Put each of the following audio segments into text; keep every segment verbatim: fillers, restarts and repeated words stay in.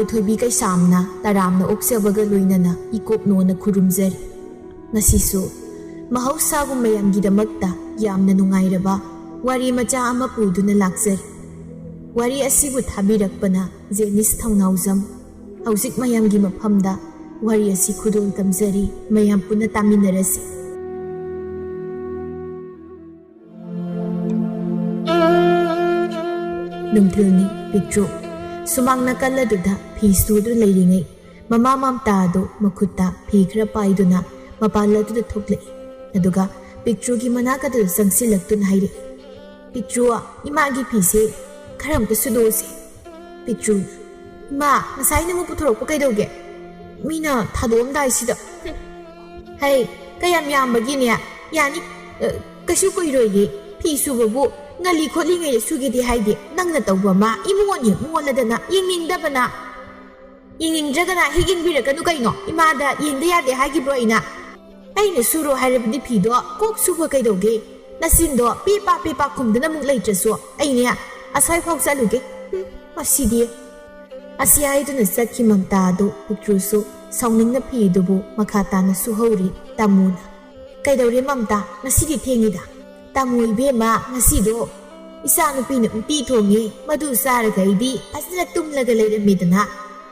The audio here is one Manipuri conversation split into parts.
ꯊꯣꯏꯕꯤ ꯀꯩꯁꯥꯝꯅ ꯇꯔꯥꯝꯅ ꯑꯣꯛꯆꯕꯒ ꯂꯣꯏꯅꯅ ꯏꯀꯣꯛꯅꯣꯅ ꯈꯨꯔꯨꯝꯖꯔꯤ꯫ ꯉꯁꯤꯁꯨ ꯃꯍꯧꯁꯥꯒꯨꯝ ꯃꯌꯥꯝꯒꯤꯗꯃꯛꯇ ꯌꯥꯝꯅ ꯅꯨꯡꯉꯥꯏꯔꯕ ꯋꯥꯔꯤ ꯃꯆꯥ ꯑꯃ ꯄꯨꯗꯨꯅ ꯂꯥꯛꯆꯔꯤ꯫ ꯋꯥꯔꯤ ꯑꯁꯤꯕꯨ ꯊꯥꯕꯤꯔꯛꯄꯅ ꯖꯦꯅꯤꯁ ꯊꯧꯅꯥꯎꯖꯝ꯫ ꯍꯧꯖꯤꯛ ꯃꯌꯥꯝꯒꯤ ꯃꯐꯝꯗ ꯋꯥꯔꯤ ꯑꯁꯤ ꯈꯨꯗꯣꯜ ꯇꯝꯖꯔꯤ, ꯃꯌꯥꯝ ꯄꯨꯟꯅ ꯇꯥꯃꯤꯟꯅꯔꯁꯤ꯫ ꯅꯨꯡꯊꯤꯜꯅꯤ꯫ ꯄꯤꯛꯇ꯭ꯔꯨ ꯁꯨꯃꯥꯡ ꯅꯥꯀꯜ ꯑꯗꯨꯗ ꯐꯤ ꯁꯨꯗꯨꯅ ꯂꯩꯔꯤꯉꯩ, ꯃꯃꯥ ꯃꯝꯇꯥ ꯑꯗꯨ ꯃꯈꯨꯠꯇ ꯐꯤ ꯈꯔ ꯄꯥꯏꯗꯨꯅ ꯃꯄꯥꯟ ꯑꯗꯨꯗ ꯊꯣꯛꯂꯛꯏ꯫ ꯑꯗꯨꯒ ꯄꯤꯛꯇ꯭ꯔꯨꯒꯤ ꯃꯅꯥꯛ ꯑꯗꯨꯗ ꯆꯪꯁꯤꯜꯂꯛꯇꯨꯅ ꯍꯥꯏꯔꯛꯏ, "ꯄꯤꯛꯇ꯭ꯔꯨ, ꯏꯃꯥꯒꯤ ꯐꯤꯁꯦ ꯈꯔ ꯑꯝꯇ ꯁꯨꯗꯣꯛꯑꯁꯦ꯫" ꯄꯤꯛꯇ꯭ꯔꯨ, "ꯏꯃꯥ, ꯉꯁꯥꯏ ꯅꯪꯕꯨ ꯄꯨꯊꯣꯔꯛꯄ ꯀꯩꯗꯧꯒꯦ? ꯃꯤꯅ ꯊꯥꯗꯣꯛꯑꯝꯗꯥꯏꯁꯤꯗ꯫" "ꯍꯩ, ꯀꯌꯥꯝ ꯌꯥꯝꯕꯒꯤꯅꯦ? ꯌꯥꯅꯤ, ꯑ, ꯀꯩꯁꯨ ꯀꯨꯏꯔꯣꯏꯌꯦ꯫ ꯐꯤ ꯁꯨꯕꯕꯨ ꯉꯜꯂꯤ ꯈꯣꯠꯂꯤꯉꯩꯗ ꯁꯨꯒꯦꯗꯤ ꯍꯥꯏꯗꯦ꯫ ꯅꯪꯅ ꯇꯧꯕ ꯑꯃ ꯏꯃꯣꯟ ꯍꯦꯛ ꯃꯣꯜꯂꯗꯅ, ꯌꯦꯡꯅꯤꯡꯗꯕꯅ꯫" "ꯌꯦꯡꯅꯤꯡꯗ꯭ꯔꯒꯅ ꯍꯦꯛ ꯌꯦꯡꯕꯤꯔꯛꯀꯅꯨ ꯀꯩꯅꯣ? ꯏꯃꯥꯗ ꯌꯦꯡꯗ ꯌꯥꯗꯦ ꯍꯥꯏꯈꯤꯕ꯭ꯔꯣ ꯑꯩꯅ? ꯑꯩꯅ ꯁꯨꯔꯣ ꯍꯥꯏꯔꯕꯗꯤ ꯐꯤꯗꯣ ꯀꯣꯛ ꯁꯨꯕ ꯀꯩꯗꯧꯒꯦ? ꯅꯆꯤꯟꯗꯣ ꯄꯦ ꯄꯥ ꯄꯦ ꯄꯥ ꯈꯨꯝꯗꯅ ꯑꯃꯨꯛ ꯂꯩꯇ꯭ꯔꯁꯨ ꯑꯩꯅꯦ ꯑꯁ꯭ꯋꯥꯏꯐꯥꯎ ꯆꯠꯂꯨꯒꯦ꯫ ꯍꯨꯝ, ꯃꯁꯤꯗꯤ꯫" ꯑꯁꯤ ꯍꯥꯏꯗꯨꯅ ꯆꯠꯈꯤ ꯃꯝꯇꯥ ꯑꯗꯨ꯫ ꯄꯤꯛꯇ꯭ꯔꯨꯁꯨ ꯁꯥꯎꯅꯤꯡꯅ ꯐꯤ ꯑꯗꯨꯕꯨ ꯃꯈꯥ ꯇꯥꯅ ꯁꯨꯍꯧꯔꯤ꯫ ꯇꯥꯃꯣꯅ, "ꯀꯩꯗꯧꯔꯦ ꯃꯝꯇꯥ? ꯉꯁꯤꯗꯤ ꯊꯦꯡꯉꯤꯗ?" "ꯇꯥꯃꯣ ꯏꯕꯦꯝꯃ, ꯉꯁꯤꯗꯣ ꯏꯆꯥꯅꯨꯄꯤꯅ ꯎꯇꯤ ꯊꯣꯡꯉꯦ, ꯃꯗꯨ ꯆꯥꯔꯒ ꯑꯩꯗꯤ ꯐꯖꯅ ꯇꯨꯝꯂꯒ ꯂꯩꯔꯝꯃꯦꯗꯅ,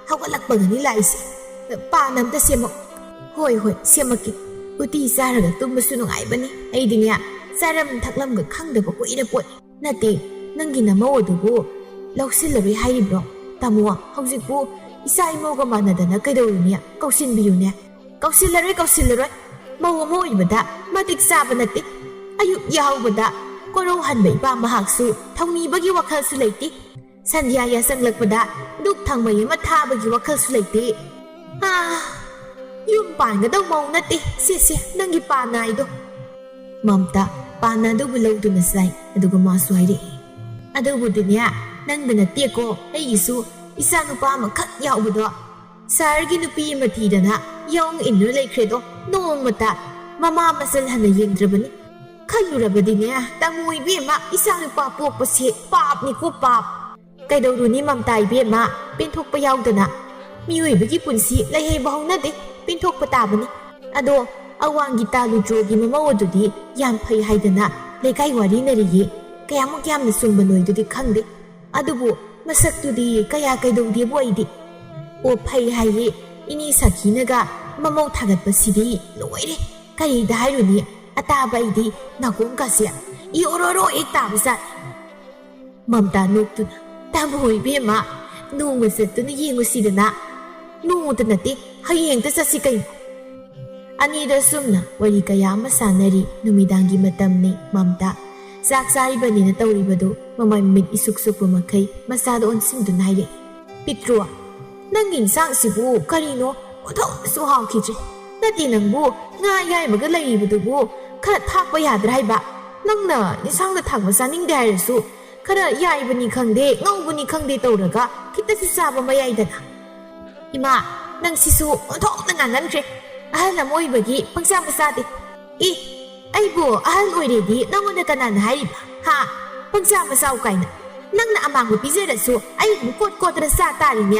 ꯍꯧꯒꯠꯂꯛꯄꯒꯅꯤ ꯂꯥꯛꯏꯁꯦ꯫ ꯄꯥꯟ ꯑꯝꯇ ꯁꯦꯝꯃꯛ꯫" "ꯍꯣꯏ, ꯍꯣꯏ, ꯁꯦꯝꯃꯛꯀꯦ꯫ ꯎꯇꯤ ꯆꯥꯔꯒ ꯇꯨꯝꯕꯁꯨ ꯅꯨꯡꯉꯥꯏꯕꯅꯤ꯫ ꯑꯩꯗꯤꯅꯦ, ꯆꯥꯔꯝ ꯊꯛꯂꯝꯒ ꯈꯪꯗꯕ ꯀꯨꯏꯔ ꯄꯣꯠꯅꯤ꯫" "ꯅꯠꯇꯦ, ꯅꯪꯒꯤ ꯅꯃꯧ ꯑꯗꯨꯕꯨ ꯂꯧꯁꯤꯜꯂꯔꯣꯏ ꯍꯥꯏꯔꯤꯕ꯭ꯔꯣ? ꯇꯥꯃꯣ, ꯍꯧꯖꯤꯛꯄꯨ ꯏꯆꯥ ꯏꯃꯧꯒ ꯃꯥꯟꯅꯗꯅ ꯀꯩꯗꯧꯔꯨꯅꯤ? ꯀꯧꯁꯤꯟꯕꯤꯌꯨꯅꯦ꯫" "ꯀꯧꯁꯤꯜꯂꯔꯣꯏ, ꯀꯧꯁꯤꯜꯂꯔꯣꯏ꯫ ꯃꯧ ꯑꯃ ꯑꯣꯏꯕꯗ ꯃꯇꯤꯛ ꯆꯥꯕ ꯅꯠꯇꯦ꯫ ꯑꯌꯨꯛ ꯌꯥꯍꯧꯕꯗ ꯀꯣꯔꯧ ꯍꯟꯕ ꯏꯄꯥ ꯃꯍꯥꯛꯁꯨ ꯊꯧꯅꯤꯕꯒꯤ ꯋꯥꯈꯜꯁꯨ ꯂꯩꯇꯦ꯫ ꯁꯟꯙ꯭ꯌꯥ ꯌꯥꯆꯪꯂꯛꯄꯗ ꯙꯨꯞ ꯊꯥꯡꯃꯩ ꯑꯃ ꯊꯥꯕꯒꯤ ꯋꯥꯈꯜꯁꯨ ꯂꯩꯇꯦ꯫ ꯑꯥ, ꯌꯨꯝ ꯄꯥꯟꯒꯗꯧ ꯃꯧ ꯅꯠꯇꯦ꯫ ꯁꯦ, ꯁꯦ, ꯅꯪꯒꯤ ꯄꯥꯟ ꯅꯥꯏꯗꯣ꯫" ꯃꯝꯇꯥ ꯄꯥꯟ ꯑꯗꯨꯕꯨ ꯂꯧꯗꯨꯅ ꯆꯥꯏ꯫ ꯑꯗꯨꯒ ꯃꯥꯁꯨ ꯍꯥꯏꯔꯛꯏ, "ꯑꯗꯨꯕꯨꯗꯤꯅꯦ, ꯅꯪꯗ ꯅꯠꯇꯦꯀꯣ, ꯑꯩꯒꯤꯁꯨ ꯏꯆꯥ ꯅꯨꯄꯥ ꯑꯃꯈꯛ ꯌꯥꯎꯕꯗꯣ ꯁꯍꯔꯒꯤ ꯅꯨꯄꯤ ꯑꯃ ꯊꯤꯗꯅ ꯌꯥꯎꯅ ꯏꯟꯗꯨꯅ ꯂꯩꯈ꯭ꯔꯦꯗꯣ꯫ ꯅꯣꯡꯃꯇ ꯃꯃꯥ ꯃꯆꯜ ꯍꯟꯅ ꯌꯦꯡꯗ꯭ꯔꯕꯅꯤ꯫ ꯈꯜꯂꯨꯔꯕꯗꯤꯅꯦ, ꯇꯥꯃꯣ ꯏꯕꯦꯝꯃ, ꯏꯆꯥ ꯅꯨꯄꯥ ꯄꯣꯛꯄꯁꯦ ꯄꯥꯞꯅꯤꯀꯣ, ꯄꯥꯞ꯫ ꯀꯩꯗꯧꯔꯨꯅꯤ ꯃꯝꯇꯥ ꯏꯕꯦꯝꯃ, ꯄꯦꯟꯊꯣꯛꯄ ꯌꯥꯎꯗꯅ꯫ ꯃꯤꯑꯣꯏꯕꯒꯤ ꯄꯨꯟꯁꯤ ꯂꯩꯍꯩꯕ ꯍꯧꯅꯗꯦ, ꯄꯦꯟꯊꯣꯛꯄ ꯇꯥꯕꯅꯤ꯫ ꯑꯗꯣ ꯑꯋꯥꯡꯒꯤ ꯇꯥ ꯂꯨꯗ꯭ꯔꯣꯒꯤ ꯃꯃꯧ ꯑꯗꯨꯗꯤ ꯌꯥꯝ ꯐꯩ ꯍꯥꯏꯗꯅ ꯂꯩꯀꯥꯏ ꯋꯥꯔꯤꯅꯔꯤꯌꯦ꯫ ꯀꯌꯥꯃꯨꯛ ꯌꯥꯝꯅ ꯆꯨꯝꯕꯅꯣꯏꯗꯨꯗꯤ ꯈꯪꯗꯦ꯫ ꯑꯗꯨꯕꯨ ꯃꯁꯛꯇꯨꯗꯤ ꯀꯌꯥ ꯀꯩꯗꯧꯗꯦꯕꯨ ꯑꯩꯗꯤ꯫ ꯑꯣ ꯐꯩ ꯍꯥꯏꯌꯦ, ꯏꯅꯦ ꯁꯈꯤꯅꯒ ꯃꯃꯧ ꯊꯥꯒꯠꯄꯁꯤꯗꯤ ꯂꯣꯏꯔꯦ꯫ ꯀꯔꯤꯗ ꯍꯥꯏꯔꯨꯅꯤ, ꯑꯇꯥꯕ ꯑꯩꯗꯤ ꯅꯥꯀꯣꯡꯒꯁꯦ ꯏ ꯑꯣꯔꯣꯔꯣ ꯍꯦꯛ ꯇꯥꯕꯖꯥꯠꯅꯤ꯫ ꯃꯝꯇꯥ ꯅꯣꯛꯇꯨꯅ, "ꯇꯥꯃꯣ ꯏꯕꯦꯝꯃ, ꯅꯣꯡꯃ ꯆꯠꯇꯨꯅ ꯌꯦꯡꯉꯨꯁꯤꯗꯅ꯫ ꯅꯣꯡꯃꯇ ꯅꯠꯇꯦ, ꯍꯌꯦꯡꯇ ꯆꯠꯁꯤ ꯀꯩꯅꯣ?" ꯑꯅꯤꯗꯣ ꯑꯁꯨꯝꯅ ꯋꯥꯔꯤ ꯀꯌꯥ ꯑꯃ ꯁꯥꯟꯅꯔꯤ꯫ ꯅꯨꯃꯤꯗꯥꯡꯒꯤ ꯃꯇꯝꯅꯤ꯫ ꯃꯝꯇꯥ ꯆꯥꯛ ꯆꯥꯔꯤꯕꯅꯤꯅ ꯇꯧꯔꯤꯕꯗꯨ ꯃꯃꯥꯏ ꯃꯃꯤꯠ ꯏꯁꯨꯛ ꯁꯨꯛꯄ ꯃꯈꯩ ꯃꯆꯥꯗ ꯑꯣꯟꯁꯤꯟꯗꯨꯅ ꯍꯥꯏꯔꯛꯏ, "ꯄꯤꯇ꯭ꯔꯨ, ꯅꯪꯒꯤ ꯏꯟꯁꯥꯡꯁꯤꯕꯨ ꯀꯔꯤꯅꯣ ꯑꯣꯟꯊꯣꯛꯅꯁꯨ ꯍꯥꯎꯈꯤꯗ꯭ꯔꯦ? ꯅꯠꯇꯦ, ꯅꯪꯕꯨ ꯉꯥ ꯑꯌꯥꯏꯕꯒ ꯂꯩꯔꯤꯕꯗꯨꯕꯨ ꯈꯔ ꯊꯥꯛꯄ ꯌꯥꯗ꯭ꯔꯥ ꯍꯥꯏꯕ? ꯅꯪꯅ ꯏꯟꯁꯥꯡꯗ ꯊꯥꯛꯄ ꯆꯥꯅꯤꯡꯗꯦ ꯍꯥꯏꯔꯁꯨ ꯈꯔ ꯌꯥꯏꯕꯅꯤ ꯈꯪꯗꯦ, ꯉꯧꯕꯅꯤ ꯈꯪꯗꯦ ꯇꯧꯔꯒ ꯈꯤꯇꯁꯨ ꯆꯥꯕ ꯃꯌꯥꯏꯗꯅ꯫ ꯏꯃꯥ, ꯅꯪ ꯁꯤꯁꯨ ꯑꯣꯟꯊꯣꯛꯅ ꯉꯥꯡꯒꯟꯈ꯭ꯔꯦ꯫ ꯑꯍꯜ ꯑꯃ ꯑꯣꯏꯕꯒꯤ ꯄꯪꯆꯥ ꯃꯆꯥꯗꯦ꯫ ꯏ, ꯑꯩꯕꯨ ꯑꯍꯜ ꯑꯣꯏꯔꯦꯗꯤ ꯅꯪꯉꯣꯟꯗ ꯀꯅꯥꯅ ꯍꯥꯏꯔꯤꯕ? ꯍꯥ? ꯄꯪꯆꯥ ꯃꯆꯥꯎ ꯀꯥꯏꯅ꯫ ꯅꯪꯅ ꯑꯃꯥꯡꯕ ꯄꯤꯖꯔꯁꯨ ꯑꯩ ꯑꯗꯨꯝ ꯀꯣꯠ ꯀꯣꯠꯇꯅ ꯆꯥ ꯇꯥꯔꯤꯅꯦ꯫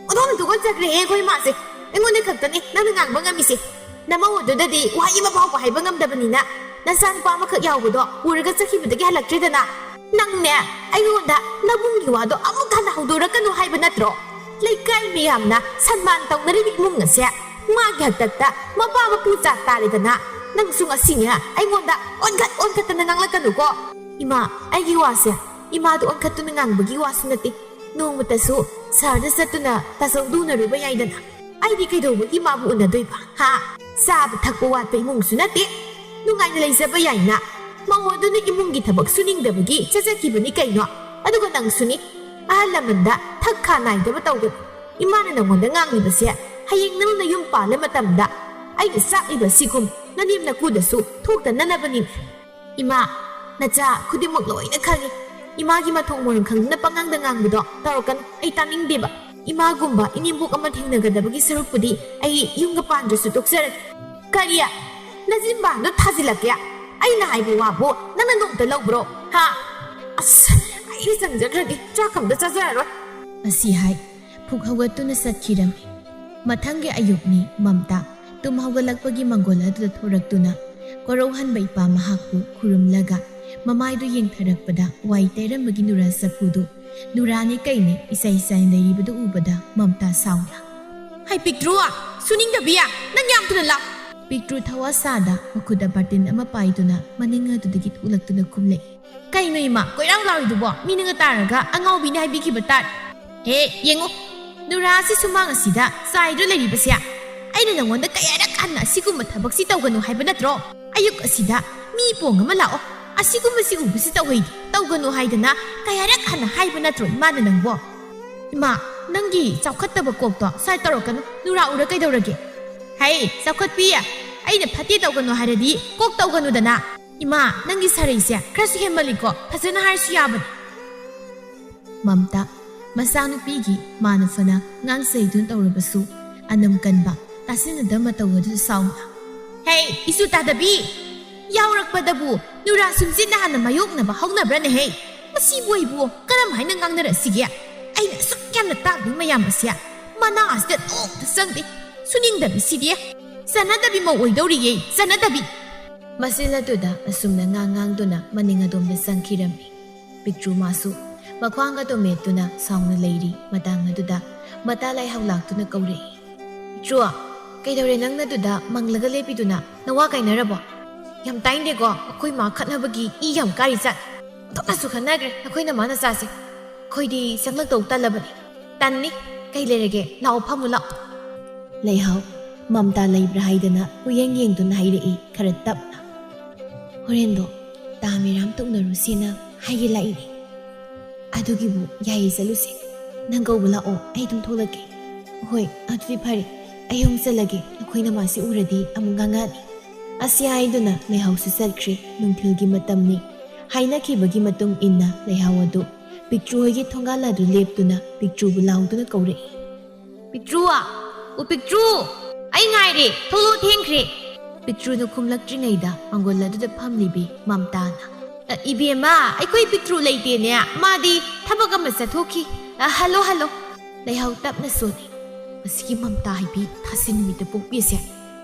ꯑꯣꯟꯊꯣꯛꯅ ꯇꯨꯀꯠꯆꯈ꯭ꯔꯦꯍꯦ ꯑꯩꯈꯣꯏ ꯏꯃꯥꯁꯦ꯫ ꯑꯩꯉꯣꯟꯗ ꯈꯛꯇꯅꯦ ꯅꯪꯅ ꯉꯥꯡꯕ ꯉꯝꯃꯤꯁꯦ꯫ ꯅꯃꯧ ꯑꯗꯨꯗꯗꯤ ꯋꯥꯍꯩ ꯑꯃ ꯐꯥꯎꯕ ꯍꯥꯏꯕ ꯉꯝꯗꯕꯅꯤꯅ ꯅꯆꯥꯅꯨꯄꯥ ꯑꯃꯈꯛ ꯌꯥꯎꯕꯗꯣ ꯄꯨꯔꯒ ꯆꯠꯈꯤꯕꯗꯒꯤ ꯍꯜꯂꯛꯇ꯭ꯔꯦꯗꯅ꯫ ꯅꯪꯅꯦ ꯑꯩꯉꯣꯟꯗ ꯅꯕꯨꯡꯒꯤ ꯋꯥꯗꯣ ꯑꯃꯨꯛ ꯍꯟꯅ ꯍꯧꯗꯣꯔꯛꯀꯅꯨ ꯍꯥꯏꯕ ꯅꯠꯇ꯭ꯔꯣ? ꯂꯩꯀꯥꯏ ꯃꯌꯥꯝꯅ ꯁꯟꯃꯥꯟ ꯇꯧꯅꯔꯤꯕ ꯏꯃꯨꯡ ꯑꯁꯦ ꯃꯥꯒꯤ ꯍꯥꯛꯇꯛꯇ ꯃꯄꯥ ꯃꯄꯨ ꯆꯥꯛ ꯇꯥꯔꯦꯗꯅ꯫ ꯅꯪꯁꯨ ꯉꯁꯤꯅꯦ ꯑꯩꯉꯣꯟꯗ ꯑꯣꯟꯈꯠ ꯑꯣꯟꯈꯠꯇꯅ ꯉꯥꯡꯂꯛꯀꯅꯨꯀꯣ꯫ ꯏꯃꯥ, ꯑꯩꯒꯤ ꯋꯥꯁꯦ ꯏꯃꯥꯗ ꯑꯣꯟꯈꯠꯇꯨꯅ ꯉꯥꯡꯕꯒꯤ ꯋꯥꯁꯨ ꯅꯠꯇꯦ꯫ ꯅꯣꯡꯃꯇꯁꯨ ꯁꯍꯔꯗ ꯆꯠꯇꯨꯅ ꯇꯥꯆꯧꯗ ꯎꯅꯔꯨꯕ ꯌꯥꯏꯗꯅ꯫ ꯑꯩꯗꯤ ꯀꯩꯗꯧꯕꯒꯤ ꯃꯥꯕꯨ ꯎꯅꯗꯣꯏꯕ? ꯍꯥ? ꯆꯥꯕ ꯊꯛꯄ ꯋꯥꯠꯄ ꯏꯃꯨꯡꯁꯨ ꯅꯠꯇꯦ꯫ ꯅꯨꯡꯉꯥꯏꯅ ꯂꯩꯖꯕ ꯌꯥꯏꯅ꯫ ꯃꯧ ꯑꯗꯨꯅ ꯏꯃꯨꯡꯒꯤ ꯊꯕꯛ ꯁꯨꯅꯤꯡꯗꯕꯒꯤ ꯆꯠꯆꯈꯤꯕꯅꯤ ꯀꯩꯅꯣ꯫ ꯑꯗꯨꯒ ꯅꯪꯁꯨꯅꯤ꯫ ꯑꯍꯜ ꯂꯃꯟꯗ ꯊꯛ ꯈꯥ ꯅꯥꯏꯗꯕ ꯇꯧꯒꯅꯨ꯫ ꯏꯃꯥꯅ ꯅꯪꯉꯣꯟꯗ ꯉꯥꯡꯂꯤꯕꯁꯦ ꯍꯌꯦꯡ ꯅꯪꯅ ꯌꯨꯝ ꯄꯥꯜꯂ ꯃꯇꯝꯗ ꯑꯩꯅ ꯆꯥꯛꯂꯤꯕ ꯁꯤꯒꯨꯝ ꯅꯅꯦꯝ ꯅꯀꯨꯗꯁꯨ ꯊꯣꯛꯇꯅꯅꯕꯅꯤ꯫ ꯏꯃꯥ, ꯅꯆꯥ ꯈꯨꯗꯤꯡꯃꯛ ꯂꯣꯏꯅ ꯈꯪꯉꯤ꯫ ꯏꯃꯥꯒꯤ ꯃꯊꯣꯡ ꯃꯔꯝ ꯈꯪꯗꯅ ꯄꯉꯥꯡꯗ ꯉꯥꯡꯕꯗꯣ ꯇꯧꯔꯛꯀꯅꯨ, ꯑꯩ ꯇꯥꯅꯤꯡꯗꯦꯕ꯫ ꯏꯃꯥꯒꯨꯝꯕ ꯏꯅꯦꯝꯕꯣꯛ ꯑꯃ ꯊꯦꯡꯅꯒꯗꯕꯒꯤ ꯁꯔꯨꯛꯄꯨꯗꯤ ꯑꯩ ꯌꯨꯝꯒ ꯄꯥꯟꯗ꯭ꯔꯁꯨ ꯇꯣꯛꯆꯔꯒꯦ꯫ ꯀꯔꯤ? ꯅꯆꯤꯟꯕꯥꯟꯗꯣ ꯊꯥꯖꯤꯜꯂꯛꯀꯦ? ꯑꯩꯅ ꯍꯥꯏꯕ ꯋꯥꯕꯨ ꯅꯪꯅ ꯅꯣꯡꯇ ꯂꯧꯕ꯭ꯔꯣ? ꯍꯥ? ꯑꯁ, ꯑꯩ "ꯑꯩ ꯆꯪꯖꯈ꯭ꯔꯒꯦ, ꯆꯥꯛ ꯑꯝꯇ ꯆꯥꯖꯔꯔꯣꯏ," ꯑꯁꯤ ꯍꯥꯏ ꯐꯨꯛ ꯍꯧꯒꯠꯇꯨꯅ ꯆꯠꯈꯤꯔꯝꯃꯤ꯫ ꯃꯊꯪꯒꯤ ꯑꯌꯨꯛꯅꯤ꯫ ꯃꯝꯇꯥ ꯇꯨꯝ ꯍꯧꯒꯠꯂꯛꯄꯒꯤ ꯃꯪꯒꯣꯜ ꯑꯗꯨꯗ ꯊꯣꯔꯛꯇꯨꯅ ꯀꯣꯔꯧꯍꯟꯕ ꯏꯄꯥ ꯃꯍꯥꯛꯄꯨ ꯈꯨꯔꯨꯝꯂꯒ ꯃꯃꯥꯏꯗꯨ ꯌꯦꯡꯊꯔꯛꯄꯗ ꯋꯥꯏ ꯇꯩꯔꯝꯕꯒꯤ ꯅꯨꯔꯥ ꯆꯐꯨꯗꯨ ꯅꯨꯔꯥꯅꯤ ꯀꯩꯅꯤ ꯏꯆꯥꯏ ꯆꯥꯏꯅ ꯂꯩꯔꯤꯕꯗꯨ ꯎꯕꯗ ꯃꯝꯇꯥ ꯁꯥꯎꯅ, "ꯍꯩ ꯄꯤꯛꯇ꯭ꯔꯨ, ꯁꯨꯅꯤꯡꯗꯕꯤ, ꯅꯪ ꯌꯥꯝ ꯊꯨꯅ ꯂꯥꯛ!" ꯄꯤꯛꯇ꯭ꯔꯨ ꯊꯋꯥ ꯁꯥꯗ ꯃꯈꯨꯠꯇ ꯕꯥꯔꯇꯤꯟ ꯑꯃ ꯄꯥꯏꯗꯨꯅ ꯃꯅꯤꯡ ꯑꯗꯨꯗꯒꯤ ꯊꯣꯛꯂꯛꯇꯨꯅ ꯈꯨꯝꯂꯛꯏ꯫ "ꯀꯩꯅꯣ ꯏꯃꯥ, ꯀꯣꯏꯔꯥꯎ ꯂꯥꯎꯔꯤꯗꯨꯕꯣ? ꯃꯤꯅꯒ ꯇꯥꯔꯒ ꯑꯉꯥꯎꯕꯤꯅꯤ ꯍꯥꯏꯕꯤꯈꯤꯕ ꯇꯥꯔꯦ꯫ ꯍꯦ, ꯌꯦꯡꯉꯨ, ꯅꯨꯔꯥ ꯑꯁꯤ ꯁꯨꯃꯥꯡ ꯑꯁꯤꯗ ꯆꯥꯏꯗꯨꯅ ꯂꯩꯔꯤꯕꯁꯦ꯫ ꯑꯩꯅ ꯅꯉꯣꯟꯗ ꯀꯌꯥꯔꯛ ꯍꯟꯅ ꯑꯁꯤꯒꯨꯝꯕ ꯊꯕꯛꯁꯤ ꯇꯧꯒꯅꯨ ꯍꯥꯏꯕ ꯅꯠꯇ꯭ꯔꯣ? ꯑꯌꯨꯛ ꯑꯁꯤꯗ ꯃꯤ ꯄꯣꯡ ꯑꯃ ꯂꯥꯛꯑꯣ, ꯑꯁꯤꯒꯨꯝꯕꯁꯤ ꯎꯕꯁꯤ ꯇꯧꯍꯩꯗꯦ, ꯇꯧꯒꯅꯨ ꯍꯥꯏꯗꯅ ꯀꯌꯥꯔꯛ ꯍꯟꯅ ꯍꯥꯏꯕ ꯅꯠꯇ꯭ꯔꯣ ꯏꯃꯥꯅ ꯅꯪꯕꯣ? ꯏꯃꯥ, ꯅꯪꯒꯤ ꯆꯥꯎꯈꯠꯇꯕ ꯀꯣꯛꯇꯣ ꯁ꯭ꯋꯥꯏ ꯇꯧꯔꯛꯀꯅꯨ, ꯅꯨꯔꯥ ꯎꯔ ꯀꯩꯗꯧꯔꯒꯦ?" "ꯍꯩ, ꯆꯥꯎꯈꯠꯄꯤ, ꯑꯩꯅ ꯐꯠꯇꯦ ꯇꯧꯒꯅꯨ ꯍꯥꯏꯔꯗꯤ ꯀꯣꯛ ꯇꯧꯒꯅꯨꯗꯅ꯫ ꯏꯃꯥ, ꯅꯪꯒꯤ ꯁꯥꯔꯩꯁꯦ ꯈꯔꯁꯨ ꯍꯦꯟꯃꯜꯂꯤꯀꯣ, ꯐꯖꯅ ꯍꯥꯏꯔꯁꯨ ꯌꯥꯕꯅꯤ꯫" ꯃꯝꯇꯥ ꯃꯆꯥꯅꯨꯄꯤꯒꯤ ꯃꯥꯅ ꯐꯅ ꯉꯥꯡꯖꯩꯗꯨꯅ ꯇꯧꯔꯕꯁꯨ ꯑꯅꯝ ꯀꯟꯕ ꯇꯥꯁꯤꯟꯅꯗꯕ ꯃꯇꯧ ꯑꯗꯨ ꯁꯥꯎꯅ, "ꯍꯦ, ꯏꯁꯨ ꯇꯥꯗꯕꯤ! ꯌꯥꯎꯔꯛꯄꯗꯕꯨ ꯅꯨꯔꯥ ꯁꯨꯝꯆꯤꯠꯅ ꯍꯥꯟꯅ ꯃꯥꯌꯣꯛꯅꯕ ꯍꯧꯅꯕ꯭ꯔꯅꯦꯍꯦ? ꯃꯁꯤꯕꯨ ꯑꯩꯕꯨ ꯀꯔꯝ ꯍꯥꯏꯅ ꯉꯥꯡꯅꯔꯁꯤꯒꯦ? ꯑꯩꯅ ꯑꯁꯨꯛ ꯌꯥꯝꯅ ꯇꯥꯛꯂꯤ ꯃꯌꯥꯝ ꯑꯁꯦ ꯃꯅꯥ ꯑꯁꯤꯗ ꯅꯣꯡꯇ ꯆꯪꯗꯦ꯫ ꯁꯨꯅꯤꯡꯗꯕꯤꯁꯤꯗꯤ꯫ ꯆꯠꯅꯗꯕꯤ ꯃꯧ ꯑꯣꯏꯗꯧꯔꯤꯌꯦ, ꯆꯠꯅꯗꯕꯤ!" ꯃꯆꯤꯟ ꯑꯗꯨꯗ ꯑꯁꯨꯝꯅ ꯉꯥꯡ ꯉꯥꯡꯗꯨꯅ ꯃꯅꯤꯡ ꯑꯗꯣꯝꯗ ꯆꯪꯈꯤꯔꯝꯃꯤ꯫ ꯄꯤꯛꯇ꯭ꯔꯨ ꯃꯥꯁꯨ ꯃꯈ꯭ꯋꯥꯡ ꯑꯗꯨ ꯃꯦꯠꯇꯨꯅ ꯁꯥꯎꯅ ꯂꯩꯔꯤ꯫ ꯃꯇꯥꯡ ꯑꯗꯨꯗ ꯃꯇꯥ ꯂꯥꯏꯍꯧ ꯂꯥꯛꯇꯨꯅ ꯀꯧꯔꯛꯏ, "ꯄꯤꯛꯇ꯭ꯔꯨ, ꯀꯩꯗꯧꯔꯦ ꯅꯪꯅ ꯑꯗꯨꯗ ꯃꯪꯂꯒ ꯂꯦꯞꯄꯤꯗꯨꯅ? ꯅꯋꯥ ꯀꯥꯏꯅꯔꯕꯣ? ꯌꯥꯝ ꯇꯥꯏꯅꯤꯡꯗꯦꯀꯣ, ꯑꯩꯈꯣꯏ ꯃꯥ ꯈꯠꯅꯕꯒꯤ ꯏ ꯌꯥꯝ ꯀꯥꯔꯤ ꯆꯠ꯫ ꯑꯣꯟꯊꯣꯛꯅꯁꯨ ꯈꯠꯅꯈ꯭ꯔꯦ ꯅꯈꯣꯏ ꯅꯃꯥ ꯅꯆꯥꯁꯦ꯫ ꯑꯩꯈꯣꯏꯗꯤ ꯆꯪꯂꯛꯇꯧ ꯇꯜꯂꯕꯅꯤ꯫ ꯇꯟꯅꯤ꯫ ꯀꯩ ꯂꯩꯔꯒꯦ? ꯂꯥꯛꯑꯣ, ꯐꯝꯃꯨ ꯂꯥꯛꯑꯣ꯫" ꯂꯩꯍꯥꯎ ꯃꯝꯇꯥ ꯂꯩꯕ꯭ꯔꯥ ꯍꯥꯏꯗꯅ ꯀꯨꯌꯦꯡ ꯌꯦꯡꯗꯨꯅ ꯍꯥꯏꯔꯛꯏ ꯈꯔ ꯇꯞꯅ꯫ "ꯍꯣꯔꯦꯟꯗꯣ ꯇꯥ ꯃꯦꯔꯥꯝ ꯇꯧꯅꯔꯨꯁꯦꯅ ꯍꯥꯏꯒꯦ ꯂꯥꯛꯏꯅꯦ꯫ ꯑꯗꯨꯒꯤꯕꯨ ꯌꯥꯏꯌꯦ, ꯆꯠꯂꯨꯁꯦ꯫ ꯅꯪ ꯀꯧꯕ ꯂꯥꯛꯑꯣ, ꯑꯩ ꯑꯗꯨꯝ ꯊꯣꯛꯂꯛꯀꯦ꯫" "ꯍꯣꯏ, ꯑꯗꯨꯗꯤ ꯐꯔꯦ꯫ ꯑꯩ ꯑꯃꯨꯛ ꯆꯠꯂꯒꯦ, ꯅꯈꯣꯏ ꯅꯃꯥꯁꯤ ꯎꯔꯗꯤ ꯑꯃꯨꯛ ꯉꯥꯡꯉꯛꯑꯅꯤ꯫" ꯑꯁꯤ ꯍꯥꯏꯗꯨꯅ ꯂꯩꯍꯥꯎꯁꯨ ꯆꯠꯈ꯭ꯔꯦ꯫ ꯅꯨꯡꯊꯤꯜꯒꯤ ꯃꯇꯝꯅꯤ꯫ ꯍꯥꯏꯅꯈꯤꯕꯒꯤ ꯃꯇꯨꯡ ꯏꯟꯅ ꯂꯩꯍꯥꯎ ꯑꯗꯨ ꯄꯤꯛꯇ꯭ꯔꯨ ꯍꯣꯏꯒꯤ ꯊꯣꯡꯒꯥꯜ ꯑꯗꯨ ꯂꯦꯞꯇꯨꯅ ꯄꯤꯛꯇ꯭ꯔꯨꯕꯨ ꯂꯥꯎꯗꯨꯅ ꯀꯧꯔꯛꯏ, "ꯄꯤꯛꯇ꯭ꯔꯨ! ꯑꯣ ꯄꯤꯛꯇ꯭ꯔꯨ! ꯑꯩ ꯉꯥꯏꯔꯦ, ꯊꯣꯛꯂꯛꯑꯣ, ꯊꯦꯡꯈ꯭ꯔꯦ!" ꯄꯤꯛꯇ꯭ꯔꯨꯅ ꯈꯨꯝꯂꯛꯇ꯭ꯔꯤꯉꯩꯗ ꯃꯪꯒꯣꯜ ꯑꯗꯨꯗ ꯐꯝꯂꯤꯕꯤ ꯃꯝꯇꯥꯅ, "ꯑ, ꯏꯕꯦꯝꯃ, ꯑꯩꯈꯣꯏ ꯄꯤꯛꯇ꯭ꯔꯨ ꯂꯩꯇꯦꯅꯦ, ꯃꯥꯗꯤ ꯊꯕꯛ ꯑꯃ ꯆꯠꯊꯣꯛꯈꯤ꯫ ꯑ, ꯍꯜꯂꯣ, ꯍꯜꯂꯣ꯫" ꯂꯩꯍꯥꯎ ꯇꯞꯅ ꯁꯣꯜꯂꯤ꯫ ꯃꯁꯤꯒꯤ ꯃꯝꯇꯥ ꯍꯥꯏꯕꯤ ꯊꯥꯁꯤ ꯅꯨꯃꯤꯠꯇ ꯄꯣꯛꯄꯤ ꯑꯁꯦ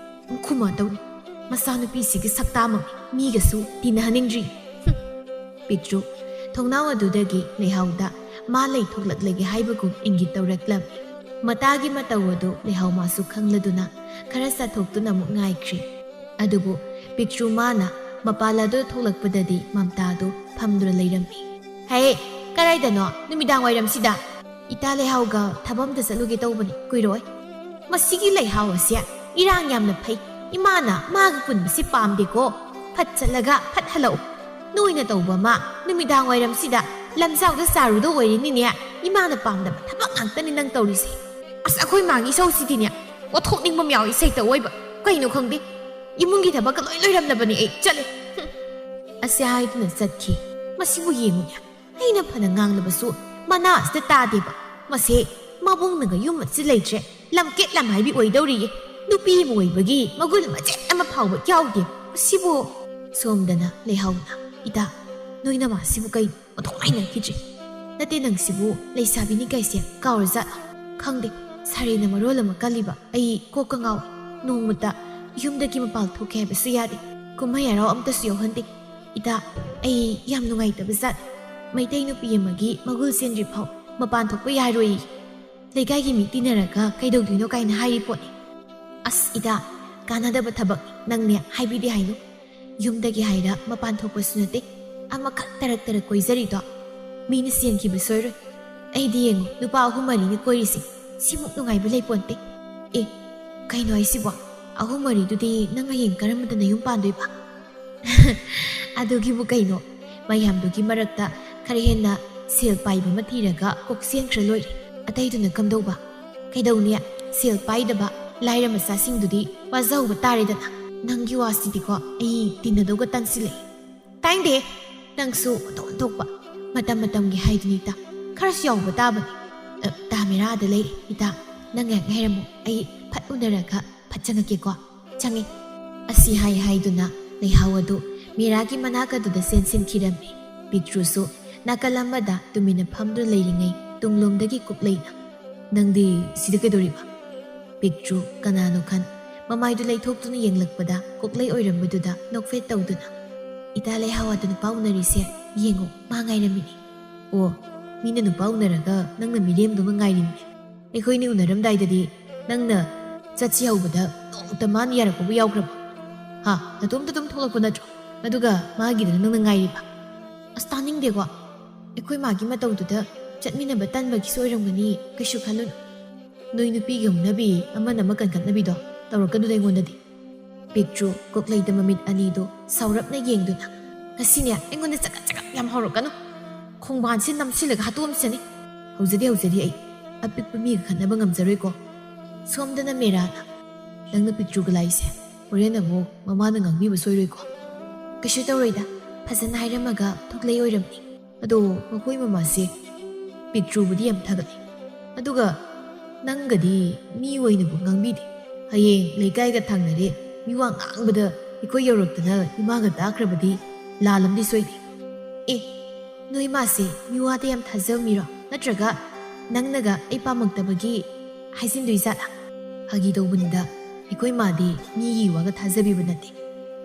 ꯈꯨꯃꯥ ꯇꯧꯔꯤ꯫ ꯃꯆꯥꯅꯨꯄꯤꯁꯤꯒꯤ ꯁꯛꯇꯥꯃꯛ ꯃꯤꯒꯁꯨ ꯇꯤꯟꯅꯍꯟꯅꯤꯡꯗ꯭ꯔꯤ꯫ ꯍꯨꯝ꯫ ꯄꯤꯛꯇ꯭ꯔꯨ ꯊꯣꯡꯅꯥꯎ ꯑꯗꯨꯗꯒꯤ ꯂꯩꯍꯥꯎꯗ ꯃꯥ ꯂꯩ ꯊꯣꯛꯂꯛꯂꯒꯦ ꯍꯥꯏꯕꯒꯨꯝ ꯏꯪꯒꯤꯠ ꯇꯧꯔꯛꯂꯝꯃꯤ꯫ ꯃꯇꯥꯒꯤ ꯃꯇꯧ ꯑꯗꯨ ꯂꯩꯍꯥꯎ ꯃꯥꯁꯨ ꯈꯪꯂꯗꯨꯅ ꯈꯔ ꯆꯥꯊꯣꯛꯇꯨꯅ ꯑꯃꯨꯛ ꯉꯥꯏꯈ꯭ꯔꯤ꯫ ꯑꯗꯨꯕꯨ ꯄꯤꯛꯇ꯭ꯔꯨ ꯃꯥꯅ ꯃꯄꯥꯜ ꯑꯗꯨ ꯊꯣꯛꯂꯛꯄꯗꯗꯤ ꯃꯝꯇꯥꯗꯨ ꯐꯝꯗꯨꯅ ꯂꯩꯔꯝꯃꯤ꯫ "ꯍꯦ, ꯀꯗꯥꯏꯗꯅꯣ ꯅꯨꯃꯤꯗꯥꯡ ꯋꯥꯏꯔꯝꯁꯤꯗ?" "ꯏꯇꯥ ꯂꯩꯍꯥꯎꯒ ꯊꯕꯛ ꯑꯝꯇ ꯆꯠꯂꯨꯒꯦ ꯇꯧꯕꯅꯤ, ꯀꯨꯏꯔꯣꯏ꯫" "ꯃꯁꯤꯒꯤ ꯂꯩꯍꯥꯎ ꯑꯁꯦ ꯏꯔꯥꯡ ꯌꯥꯝꯅ ꯐꯩ꯫ ꯏꯃꯥꯅ ꯃꯥꯒ ꯄꯨꯟꯕꯁꯤ ꯄꯥꯝꯗꯦꯀꯣ꯫ ꯐꯠ ꯆꯠꯂꯒ ꯐꯠ ꯍꯜꯂꯛꯎ꯫ ꯅꯣꯏꯅ ꯇꯧꯕ ꯑꯃ ꯅꯨꯃꯤꯗꯥꯡ ꯋꯥꯏꯔꯝꯁꯤꯗ ꯂꯝꯖꯥꯎꯗ ꯆꯥꯔꯨꯗ ꯑꯣꯏꯔꯤꯅꯤꯅꯦ꯫ ꯏꯃꯥꯅ ꯄꯥꯝꯗꯕ ꯊꯕꯛ ꯉꯥꯛꯇꯅꯤ ꯅꯪ ꯇꯧꯔꯤꯁꯦ꯫" "ꯑꯁ, ꯑꯩꯈꯣꯏ ꯃꯥꯒꯤ ꯏꯁꯧꯁꯤꯗꯤꯅꯦ, ꯑꯣꯊꯣꯛꯅꯤꯡꯕ ꯑꯃ ꯌꯥꯎꯏ, ꯏꯁꯩꯇ ꯑꯣꯏꯕ꯫ ꯀꯩꯅꯣ ꯈꯪꯗꯦ꯫ ꯏꯃꯨꯡꯒꯤ ꯊꯕꯛꯀ ꯂꯣꯏ ꯂꯣꯏꯔꯝꯂꯕꯅꯤ ꯑꯩ꯫ ꯆꯠꯂꯦ꯫" ꯍꯨꯝ꯫ ꯑꯁꯤ ꯍꯥꯏꯗꯨꯅ ꯆꯠꯈꯤ꯫ "ꯃꯁꯤꯕꯨ ꯌꯦꯡꯉꯨꯅꯦ꯫ ꯑꯩꯅ ꯐꯅ ꯉꯥꯡꯂꯕꯁꯨ ꯃꯅꯥ ꯑꯁꯤꯗ ꯇꯥꯗꯦꯕ꯫ ꯃꯁꯦ ꯃꯕꯨꯡꯅꯒ ꯌꯨꯝ ꯑꯁꯤ ꯂꯩꯇ꯭ꯔꯦ, ꯂꯝꯀꯦꯠ ꯂꯝꯍꯥꯏꯕꯤ ꯑꯣꯏꯗꯧꯔꯤꯌꯦ꯫ ꯅꯨꯄꯤ ꯑꯃ ꯑꯣꯏꯕꯒꯤ ꯃꯒꯨꯟ ꯃꯆꯦꯠ ꯑꯃ ꯐꯥꯎꯕ ꯌꯥꯎꯗꯦ꯫ ꯃꯁꯤꯕꯨ꯫" ꯁꯣꯝꯗꯅ ꯂꯩꯍꯥꯎꯅ, "ꯏꯇꯥ, ꯅꯣꯏ ꯅꯃꯥꯁꯤꯕꯨ ꯀꯩ ꯑꯣꯟꯊꯣꯛ ꯍꯩꯅꯈꯤꯗ꯭ꯔꯦ꯫ ꯅꯠꯇꯦ, ꯅꯪꯁꯤꯕꯨ ꯂꯩꯁꯥꯕꯤꯅꯤ ꯀꯥꯏꯁꯦ ꯀꯥꯎꯔꯖꯥꯠꯂꯣ? ꯈꯪꯗꯦ, ꯁꯥꯔꯦꯅ ꯃꯔꯣꯜ ꯑꯃ ꯀꯜꯂꯤꯕ꯫ ꯑꯩ ꯀꯣꯛꯀ ꯉꯥꯎꯏ꯫ ꯅꯣꯡꯃꯇ ꯌꯨꯝꯗꯒꯤ ꯃꯄꯥꯜ ꯊꯣꯛꯀꯦ ꯍꯥꯏꯕꯁꯨ ꯌꯥꯗꯦ꯫ ꯀꯨꯝꯍꯩ ꯍꯔꯥꯎ ꯑꯝꯇꯁꯨ ꯌꯥꯎꯍꯟꯗꯦ꯫ ꯏꯇꯥ, ꯑꯩ ꯌꯥꯝ ꯅꯨꯡꯉꯥꯏꯇꯕ ꯖꯥꯠ꯫ ꯃꯩꯇꯩ ꯅꯨꯄꯤ ꯑꯃꯒꯤ ꯃꯒꯨꯜ ꯆꯦꯟꯗ꯭ꯔꯤ ꯐꯥꯎ ꯃꯄꯥꯟ ꯊꯣꯛꯄ ꯌꯥꯔꯣꯏꯌꯦ꯫ ꯂꯩꯀꯥꯏꯒꯤ ꯃꯤ ꯇꯤꯟꯅꯔꯒ ꯀꯩꯗꯧꯗꯣꯏꯅꯣ ꯀꯥꯏꯅ ꯍꯥꯏꯔꯤ ꯄꯣꯠꯅꯤ꯫ ꯑꯁ ꯏꯇꯥ, ꯀꯥꯟꯅꯗꯕ ꯊꯕꯛ꯫ ꯅꯪꯅꯦ ꯍꯥꯏꯕꯤꯗꯦ ꯍꯥꯏꯅꯨ꯫ ꯌꯨꯝꯗꯒꯤ ꯍꯥꯏꯔ ꯃꯄꯥꯟ ꯊꯣꯛꯄꯁꯨ ꯅꯠꯇꯦ꯫ ꯑꯃꯈꯛ ꯇꯔꯛ ꯇꯔꯛ ꯀꯣꯏꯖꯔꯤꯗꯣ꯫ ꯃꯤꯅ ꯆꯦꯟꯈꯤꯕ ꯁꯣꯏꯔꯣꯏ꯫ ꯑꯩꯗꯤ ꯌꯦꯡꯉꯨ, ꯅꯨꯄꯥ ꯑꯍꯨꯝ ꯃꯔꯤꯅꯤ ꯀꯣꯏꯔꯤꯁꯦ꯫ ꯁꯤꯃꯨꯛ ꯅꯨꯡꯉꯥꯏꯕ ꯂꯩꯄꯣꯟꯇꯦ꯫ ꯑꯦ, ꯀꯩꯅꯣ ꯍꯥꯏꯁꯤꯕꯣ? ꯑꯍꯨꯝ ꯃꯔꯤꯗꯨꯗꯤ ꯅꯪ ꯍꯌꯦꯡ ꯀꯔꯝꯕꯗ ꯅꯌꯨꯝ ꯄꯥꯟꯗꯣꯏꯕ? ꯑꯗꯨꯒꯤꯕꯨ ꯀꯩꯅꯣ? ꯃꯌꯥꯝꯗꯨꯒꯤ ꯃꯔꯛꯇ ꯈꯔ ꯍꯦꯟꯅ ꯁꯦꯜ ꯄꯥꯏꯕ ꯑꯃ ꯊꯤꯔꯒ ꯀꯣꯛ ꯆꯦꯟꯈ꯭ꯔ ꯂꯣꯏꯔꯦ꯫ ꯑꯇꯩꯗꯨꯅ ꯀꯝꯗꯧꯕ? ꯀꯩꯗꯧꯅꯤ? ꯁꯦꯜ ꯄꯥꯏꯗꯕ ꯂꯥꯏꯔ ꯃꯆꯥꯁꯤꯡꯗꯨꯗꯤ ꯋꯥꯖꯍꯧꯕ ꯇꯥꯔꯦꯗꯅ꯫ ꯅꯪꯒꯤ ꯋꯥꯁꯤꯗꯤꯀꯣ, ꯑꯩ ꯇꯤꯟꯅꯗꯧꯒ ꯇꯟꯁꯤꯜꯂꯛꯑꯦ꯫ ꯇꯥꯏꯅꯤꯡꯗꯦ꯫ ꯅꯪꯁꯨ ꯑꯣꯟꯊꯣꯛ ꯑꯣꯟꯊꯣꯛꯄ꯫ ꯃꯇꯝ ꯃꯇꯝꯒꯤ ꯍꯥꯏꯗꯨꯅꯤꯇ꯫ ꯈꯔꯁꯨ ꯌꯥꯎꯕ ꯇꯥꯕꯅꯤ꯫ ꯑ, ꯇꯥ ꯃꯦꯔꯥꯗ ꯂꯩꯔꯦ, ꯏꯇꯥ꯫ ꯅꯪ ꯉꯥꯏꯍꯥꯛ ꯉꯥꯏꯔꯝꯃꯣ꯫ ꯑꯩ ꯐꯠ ꯎꯅꯔꯒ ꯐꯠ ꯆꯪꯉꯛꯀꯦꯀꯣ꯫ ꯆꯪꯉꯦ꯫ ꯑꯁꯤ ꯍꯥꯏ ꯍꯥꯏꯗꯨꯅ ꯂꯩꯍꯥꯎ ꯑꯗꯨ ꯃꯤꯔꯥꯒꯤ ꯃꯅꯥꯛ ꯑꯗꯨꯗ ꯆꯦꯟꯁꯤꯟꯈꯤꯔꯝꯃꯤ꯫ ꯄꯤꯛꯇ꯭ꯔꯨꯁꯨ ꯅꯥꯀꯜ ꯑꯃꯗ ꯇꯨꯃꯤꯟꯅ ꯐꯝꯗꯨꯅ ꯂꯩꯔꯤꯉꯩ ꯇꯨꯡꯂꯣꯝꯗꯒꯤ ꯀꯨꯛꯂꯩꯅ, "ꯅꯪꯗꯤ ꯁꯤꯗ ꯀꯩꯗꯧꯔꯤꯕ?" ꯄꯤꯛꯇ꯭ꯔꯨ ꯀꯅꯥꯅꯣ ꯈꯟ ꯃꯃꯥꯏꯗꯨ ꯂꯩꯊꯣꯛꯇꯨꯅ ꯌꯦꯡꯂꯛꯄꯗ ꯀꯨꯛꯂꯩ ꯑꯣꯏꯔꯝꯕꯗꯨꯗ ꯅꯣꯛꯐꯦꯠ ꯇꯧꯗꯨꯅ, "ꯏꯇꯥ ꯂꯩꯍꯥꯎ ꯑꯗꯨ ꯅꯨꯄꯥ ꯎꯅꯔꯤꯁꯦ ꯌꯦꯡꯉꯨ, ꯃꯥ ꯉꯥꯏꯔꯝꯃꯤꯅꯤ꯫" "ꯑꯣ, ꯃꯤꯅ ꯅꯨꯄꯥ ꯎꯅꯔꯒ ꯅꯪꯅ ꯃꯤꯔꯦꯝꯗꯨꯃ ꯉꯥꯏꯔꯤꯅꯦ꯫ ꯑꯩꯈꯣꯏꯅꯤ ꯎꯅꯔꯝꯗꯥꯏꯗꯗꯤ ꯅꯪꯅ ꯆꯠꯁꯤ ꯍꯧꯕꯗ ꯅꯣꯡꯃꯇ ꯃꯥꯅ ꯌꯥꯔꯛꯄꯕꯨ ꯌꯥꯎꯈ꯭ꯔꯕ? ꯍꯥ, ꯅꯇꯣꯝꯇ ꯑꯗꯨꯝ ꯊꯣꯛꯂꯛꯄ ꯅꯠꯇ꯭ꯔꯣ? ꯑꯗꯨꯒ ꯃꯥꯒꯤꯗꯅ ꯅꯪꯅ ꯉꯥꯏꯔꯤꯕ? ꯑꯁ, ꯇꯥꯅꯤꯡꯗꯦꯀꯣ꯫ ꯑꯩꯈꯣꯏ ꯃꯥꯒꯤ ꯃꯇꯧꯗꯨꯗ ꯆꯠꯃꯤꯟꯅꯕ ꯇꯟꯕꯒꯤꯁꯨ ꯑꯣꯏꯔꯝꯒꯅꯤ, ꯀꯩꯁꯨ ꯈꯜꯂꯨꯅꯨ꯫ ꯅꯣꯏ ꯅꯨꯄꯤꯒꯤ ꯍꯧꯅꯕꯤ ꯑꯃꯅ ꯑꯃ ꯀꯟꯈꯠꯅꯕꯤꯗꯣ ꯇꯧꯔꯛꯀꯅꯨꯗ ꯑꯩꯉꯣꯟꯗꯗꯤ꯫" ꯄꯤꯛꯇ꯭ꯔꯨ ꯀꯨꯛꯂꯩꯗ ꯃꯃꯤꯠ ꯑꯅꯤꯗꯨ ꯁꯥꯎꯔꯞꯅ ꯌꯦꯡꯗꯨꯅ, "ꯉꯁꯤꯅꯦ ꯑꯩꯉꯣꯟꯗ ꯆꯒꯠ ꯆꯒꯠ ꯌꯥꯝ ꯍꯧꯔꯛꯀꯅꯨ꯫ ꯈꯣꯡꯕꯥꯟꯁꯤ ꯅꯝꯁꯤꯜꯂꯒ ꯍꯥꯠꯇꯣꯛꯑꯝꯁꯅꯤ꯫ ꯍꯧꯖꯗꯤ ꯍꯧꯖꯗꯤ ꯑꯩ ꯑꯄꯤꯛꯄ ꯃꯤꯒ ꯈꯠꯅꯕ ꯉꯝꯖꯔꯣꯏꯀꯣ꯫" ꯁꯣꯝꯗꯅ ꯃꯦꯔꯥꯅ, "ꯅꯪꯅ ꯄꯤꯛꯇ꯭ꯔꯨꯒ ꯂꯥꯛꯏꯁꯦ ꯍꯣꯔꯦꯟ ꯑꯃꯨꯛ ꯃꯃꯥꯅ ꯉꯥꯡꯕꯤꯕ ꯁꯣꯏꯔꯣꯏꯀꯣ?" "ꯀꯩꯁꯨ ꯇꯧꯔꯣꯏꯗ, ꯐꯖꯅ ꯍꯥꯏꯔꯝꯃꯒ ꯊꯣꯛꯂꯛꯏ ꯑꯣꯏꯔꯝꯅꯤ꯫ ꯑꯗꯣ ꯃꯈꯣꯏ ꯃꯃꯥꯁꯦ ꯄꯤꯛꯇ꯭ꯔꯨꯕꯨꯗꯤ ꯌꯥꯝ ꯊꯥꯒꯠꯂꯤ꯫ ꯑꯗꯨꯒ ꯅꯪꯒꯗꯤ ꯃꯤ ꯑꯣꯏꯅꯕꯨ ꯉꯥꯡꯕꯤꯗꯦ꯫ ꯍꯌꯦꯡ ꯂꯩꯀꯥꯏꯒ ꯊꯪꯅꯔꯦ, ꯃꯤꯋꯥ ꯉꯥꯡꯕꯗ ꯑꯩꯈꯣꯏ ꯌꯧꯔꯛꯇꯅ ꯏꯃꯥꯒ ꯇꯥꯈ꯭ꯔꯕꯗꯤ ꯂꯥꯜꯂꯝꯗꯤ ꯁꯣꯏꯗꯦ꯫" "ꯑꯦ, ꯅꯣꯏ ꯃꯥꯁꯦ ꯃꯤꯋꯥꯗ ꯌꯥꯝ ꯊꯥꯖꯕ ꯃꯤꯔꯣ? ꯅꯠꯇ꯭ꯔꯒ ꯅꯪꯅꯒ ꯑꯩ ꯄꯥꯝꯃꯛꯇꯕꯒꯤ ꯍꯥꯏꯖꯤꯟꯗꯣꯏ ꯖꯥꯠꯂꯥ?" "ꯐꯥꯒꯤ ꯇꯧꯕꯅꯤꯗ, ꯑꯩꯈꯣꯏ ꯃꯥꯗꯤ ꯃꯤꯒꯤ ꯋꯥꯒ ꯊꯥꯖꯕꯤꯕ ꯅꯠꯇꯦ꯫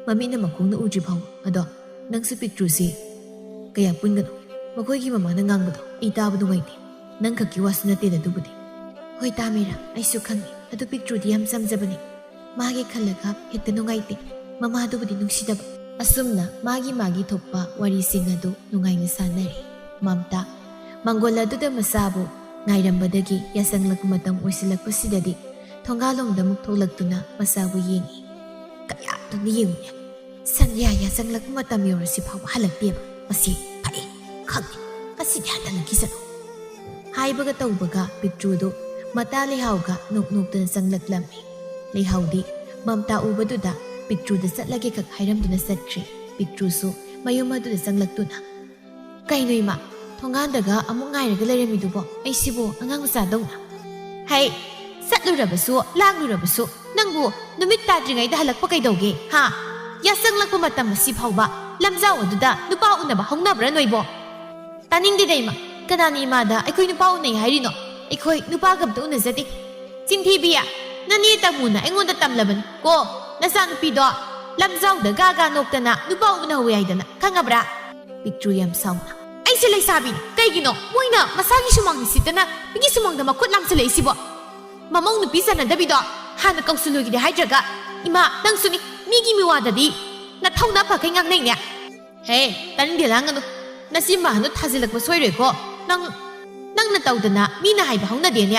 ꯃꯃꯤꯠꯅ ꯃꯈꯣꯡꯅ ꯎꯗ꯭ꯔꯤ ꯐꯥꯎꯕ꯫ ꯑꯗꯣ ꯅꯪꯁꯨ ꯄꯤꯛꯇ꯭ꯔꯨꯁꯦ ꯀꯌꯥ ꯄꯨꯟꯒꯅꯨ꯫ ꯃꯈꯣꯏꯒꯤ ꯃꯃꯥꯅ ꯉꯥꯡꯕꯗꯣ ꯑꯩ ꯇꯥꯕ ꯅꯨꯡꯉꯥꯏꯇꯦ꯫ ꯅꯪ ꯈꯛꯀꯤ ꯋꯥꯁꯨ ꯅꯠꯇꯦꯗ ꯑꯗꯨꯕꯨꯗꯤ꯫" "ꯍꯣꯏ ꯇꯥ ꯃꯦꯔꯥ, ꯑꯩꯁꯨ ꯈꯪꯉꯤ꯫ ꯑꯗꯨ ꯄꯤꯛꯇ꯭ꯔꯨꯗꯤ ꯌꯥꯝ ꯆꯝꯖꯕꯅꯤ꯫ ꯃꯥꯒꯤ ꯈꯜꯂꯒ ꯍꯦꯛꯇ ꯅꯨꯡꯉꯥꯏꯇꯦ꯫ ꯃꯃꯥꯗꯨꯕꯨꯗꯤ ꯅꯨꯡꯁꯤꯗꯕ꯫" ꯑꯁꯨꯝꯅ ꯃꯥꯒꯤ ꯃꯥꯒꯤ ꯊꯣꯛꯄ ꯋꯥꯔꯤꯁꯤꯡ ꯑꯗꯨ ꯅꯨꯡꯉꯥꯏꯅ ꯁꯥꯟꯅꯔꯤ꯫ ꯃꯝꯇꯥ ꯃꯪꯒꯣꯜ ꯑꯗꯨꯗ ꯃꯆꯥꯕꯨ ꯉꯥꯏꯔꯝꯕꯗꯒꯤ ꯌꯥꯆꯪꯂꯛꯄ ꯃꯇꯝ ꯑꯣꯏꯁꯤꯜꯂꯛꯄꯁꯤꯗꯗꯤ ꯊꯣꯡꯒꯥꯜꯂꯣꯝꯗ ꯑꯃꯨꯛ ꯊꯣꯛꯂꯛꯇꯨꯅ ꯃꯆꯥꯕꯨ ꯌꯦꯡꯏ꯫ "ꯀꯌꯥꯗꯨꯅ ꯌꯦꯡꯉꯨꯅꯦ, ꯁꯟꯗ꯭ꯌꯥ ꯌꯥꯆꯪꯂꯛꯄ ꯃꯇꯝ ꯌꯧꯔꯁꯤ ꯐꯥꯎꯕ ꯍꯜꯂꯛꯇꯦꯕ꯫ ꯃꯁꯤ ꯐꯩ, ꯈꯪꯗꯦ, ꯉꯁꯤꯗꯤ ꯍꯟꯊꯅꯈꯤꯁꯅꯨ꯫" ꯍꯥꯏꯕꯒ ꯇꯧꯕꯒ ꯄꯤꯛꯇ꯭ꯔꯨꯗꯨ ꯃꯇꯥ ꯂꯩꯍꯥꯎꯒ ꯅꯣꯛ ꯅꯣꯛꯇꯨꯅ ꯆꯪꯂꯛꯂꯝꯃꯤ꯫ ꯂꯩꯍꯥꯎꯗꯤ ꯃꯝꯇꯥ ꯎꯕꯗꯨꯗ ꯄꯤꯛꯇ꯭ꯔꯨꯗ ꯆꯠꯂꯒꯦ ꯈꯛ ꯍꯥꯏꯔꯝꯗꯨꯅ ꯆꯠꯈ꯭ꯔꯦ꯫ ꯄꯤꯛꯇ꯭ꯔꯨꯁꯨ ꯃꯌꯨꯝ ꯑꯗꯨꯗ ꯆꯪꯂꯛꯇꯨꯅ, "ꯀꯩꯅꯣ ꯏꯃꯥ, ꯊꯣꯡꯒꯥꯟꯗꯒ ꯑꯃꯨꯛ ꯉꯥꯏꯔꯒ ꯂꯩꯔꯝꯃꯤꯗꯨꯕꯣ? ꯑꯩꯁꯤꯕꯨ ꯑꯉꯥꯡ ꯃꯆꯥꯗꯧꯅ?" "ꯍꯩ, ꯆꯠꯂꯨꯔꯕꯁꯨ ꯂꯥꯡꯂꯨꯔꯕꯁꯨ ꯅꯪꯕꯨ ꯅꯨꯃꯤꯠ ꯇꯥꯗ꯭ꯔꯤꯉꯩꯗ ꯍꯜꯂꯛꯄ ꯀꯩꯗꯧꯒꯦ, ꯍꯥ?" ꯌꯥꯆꯪꯂꯛꯄ ꯃꯇꯝ ꯑꯁꯤ ꯐꯥꯎꯕ ꯂꯝꯖꯥꯎ ꯑꯗꯨꯗ ꯅꯨꯄꯥ ꯎꯅꯕ ꯍꯧꯅꯕ꯭ꯔꯥ ꯅꯣꯏꯕꯣ? ꯇꯥꯅꯤꯡꯗꯦꯗ ꯏꯃꯥ, ꯀꯅꯥꯅ ꯏꯃꯥꯗ ꯑꯩꯈꯣꯏ ꯅꯨꯄꯥ ꯎꯅꯩ ꯍꯥꯏꯔꯤꯅꯣ? ꯑꯩꯈꯣꯏ ꯅꯨꯄꯥꯒ ꯑꯝꯇ ꯎꯅꯖꯗꯦ꯫ ꯆꯤꯟꯊꯤꯕꯤ, ꯅꯅꯦ ꯇꯥꯃꯨꯅ ꯑꯩꯉꯣꯟꯗ ꯇꯝꯂꯕꯅꯤ ꯀꯣ, ꯅꯆꯥꯅꯨꯄꯤꯗꯣ ꯂꯝꯖꯥꯎꯗ ꯒꯥ ꯒꯥ ꯅꯣꯛꯇꯅ ꯅꯨꯄꯥ ꯎꯅꯍꯧꯋꯦ ꯍꯥꯏꯗꯅ, ꯈꯪꯉꯕ꯭ꯔꯥ? ꯄꯤꯛꯇ꯭ꯔꯨ ꯌꯥꯝ ꯁꯥꯎꯅ, ꯑꯩꯁꯦ ꯂꯩꯁꯥꯕꯤꯅꯤ, ꯀꯩꯒꯤꯅꯣ ꯃꯣꯏꯅ ꯃꯁꯥꯒꯤ ꯁꯨꯃꯥꯡꯗ ꯁꯤꯠꯇꯅ ꯃꯤꯒꯤ ꯁꯨꯃꯥꯡꯗ ꯃꯈꯨꯠ ꯂꯥꯝꯁꯤꯜꯂꯛꯏꯁꯤꯕꯣ? ꯃꯃꯧ ꯅꯨꯄꯤ ꯆꯟꯅꯗꯕꯤꯗꯣ ꯍꯥꯟꯅ ꯀꯧꯁꯤꯜꯂꯨꯒꯤꯗꯤ ꯍꯥꯏꯗ꯭ꯔꯒ, ꯏꯃꯥ, ꯅꯪꯁꯨꯅꯤ, ꯃꯤꯒꯤ ꯃꯤꯋꯥꯗꯗꯤ ꯅꯊꯧꯅ ꯐꯈꯩ ꯉꯥꯡꯅꯩꯅꯦ꯫ ꯍꯦ, ꯇꯥꯅꯤꯡꯗꯦ ꯂꯥꯡꯒꯅꯨ꯫ ꯅꯆꯤꯟꯕꯥꯟꯗꯣ ꯊꯥꯖꯤꯜꯂꯛꯄ ꯁꯣꯏꯔꯣꯏꯀꯣ꯫ ꯅꯪ, ꯅꯪꯅ ꯇꯧꯗꯅ ꯃꯤꯅ ꯍꯥꯏꯕ ꯍꯧꯅꯗꯦꯅꯦ꯫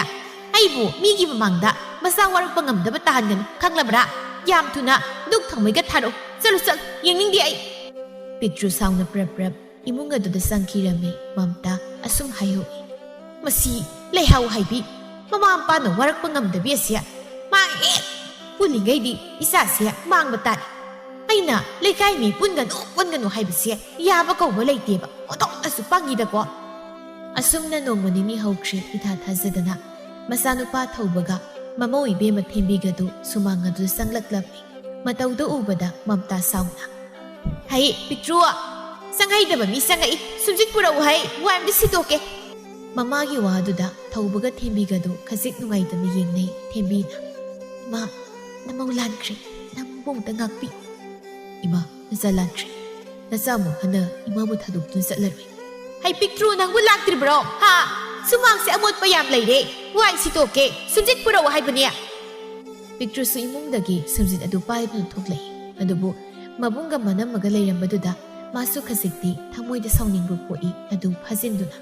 ꯑꯩꯕꯨ ꯃꯤꯒꯤ ꯃꯃꯥꯡꯗ ꯃꯆꯥ ꯋꯥꯔꯛꯄ ꯉꯝꯗꯕ ꯇꯥꯍꯟꯒꯅꯨ, ꯈꯪꯂꯕ꯭ꯔꯥ? ꯌꯥꯝ ꯊꯨꯅ ꯗꯨꯛ ꯊꯥꯎꯃꯩꯒ ꯊꯥꯔꯛꯎ꯫ ꯆꯠꯂꯨ, ꯆꯠꯂꯨ, ꯌꯦꯡꯅꯤꯡꯗꯦ ꯑꯩ꯫ ꯄꯤꯛꯇ꯭ꯔꯨ ꯁꯥꯎꯅ ꯄ꯭ꯔꯞ ꯄ꯭ꯔꯞ ꯏꯃꯨꯡ ꯑꯗꯨꯗ ꯆꯪꯈꯤꯔꯝꯃꯤ꯫ ꯃꯝꯇꯥ ꯑꯁꯨꯝ ꯍꯥꯏꯍꯧꯏ, "ꯃꯁꯤ ꯂꯩꯍꯥꯎ ꯍꯥꯏꯕꯤ, ꯃꯃꯥ ꯃꯄꯥꯅ ꯋꯥꯔꯛꯄ ꯉꯝꯗꯕꯤ ꯑꯁꯦ ꯃꯥꯡ ꯍꯦꯛ ꯄꯨꯜꯂꯤꯉꯩꯗꯤ ꯏꯆꯥꯁꯦ ꯃꯥꯡꯕ ꯇꯥꯔꯦ꯫ ꯑꯩꯅ ꯂꯩꯀꯥꯏ ꯃꯤ ꯄꯨꯟꯒꯅꯨ, ꯄꯨꯟꯒꯅꯨ ꯍꯥꯏꯕꯁꯦ ꯌꯥꯕ ꯀꯧꯕ ꯂꯩꯇꯦꯕ, ꯑꯣꯟꯊꯣꯛꯅꯁꯨ ꯄꯪꯉꯤꯗꯀꯣ꯫" ꯑꯁꯨꯝꯅ ꯅꯣꯡꯃ ꯅꯤꯅꯤ ꯍꯧꯈ꯭ꯔꯦ꯫ ꯏꯊꯥ ꯊꯥꯖꯗꯅ ꯃꯆꯥꯅꯨꯄꯥ ꯊꯧꯕꯒ ꯃꯃꯧ ꯏꯕꯦꯝꯃ ꯊꯦꯝꯕꯤꯒꯗꯨ ꯁꯨꯃꯥꯡ ꯑꯗꯨꯗ ꯆꯪꯂꯛꯂꯝꯃꯤ꯫ ꯃꯇꯧꯗꯨ ꯎꯕꯗ ꯃꯝꯇꯥ ꯁꯥꯎꯅ, "ꯍꯩ, ꯄꯤꯛꯇ꯭ꯔꯨ, ꯆꯪꯍꯩꯗꯕ ꯃꯤ ꯆꯪꯉꯛꯏ, ꯁꯨꯝꯖꯤꯠ ꯄꯨꯔꯛꯎ ꯍꯩ, ꯋꯥꯏ ꯑꯝꯇ ꯁꯤꯠꯇꯣꯛꯀꯦ꯫" ꯃꯃꯥꯒꯤ ꯋꯥꯗꯨꯗ ꯊꯧꯕꯒ ꯊꯦꯝꯕꯤꯒꯗꯨ ꯈꯖꯤꯛ ꯅꯨꯡꯉꯥꯏꯇꯅ ꯌꯦꯡꯅꯩ꯫ ꯊꯦꯝꯕꯤꯅ, "ꯏꯃꯥ, ꯅꯃꯧ ꯂꯥꯟꯈ꯭ꯔꯦ, ꯅꯪꯕꯨ ꯑꯝꯇ ꯉꯥꯛꯄꯤ꯫" "ꯏꯃꯥ, ꯅꯆꯥ ꯂꯥꯟꯈ꯭ꯔꯦ, ꯅꯆꯥ ꯑꯃꯨꯛ ꯍꯟꯅ ꯏꯃꯥꯕꯨ ꯊꯥꯗꯣꯛꯇꯨꯅ ꯆꯠꯂꯔꯣꯏ꯫" "ꯍꯩ, ꯄꯤꯛꯇ꯭ꯔꯨ, ꯅꯪꯕꯨ ꯂꯥꯛꯇ꯭ꯔꯤꯕ꯭ꯔꯣ? ꯍꯥ? ꯁꯨꯃꯥꯡꯁꯦ ꯑꯃꯣꯠꯄ ꯌꯥꯝ ꯂꯩꯔꯦ, ꯋꯥꯏ ꯁꯤꯠꯇꯣꯛꯀꯦ, ꯁꯨꯝꯖꯤꯠ ꯄꯨꯔꯛꯎ ꯍꯥꯏꯕꯅꯦ꯫" ꯄꯤꯛꯇ꯭ꯔꯨꯁꯨ ꯏꯃꯨꯡꯗꯒꯤ ꯁꯨꯝꯖꯤꯠ ꯑꯗꯨ ꯄꯥꯏꯗꯨꯅ ꯊꯣꯛꯂꯛꯏ꯫ ꯑꯗꯨꯕꯨ ꯃꯕꯨꯡꯒ ꯃꯅꯝꯃꯒ ꯂꯩꯔꯝꯕꯗꯨꯗ ꯃꯥꯁꯨ ꯈꯖꯤꯛꯇꯤ ꯊꯃꯣꯏꯗ ꯁꯥꯎꯅꯤꯡꯕ ꯄꯣꯛꯏ꯫ ꯑꯗꯨ ꯐꯥꯖꯤꯟꯗꯨꯅ,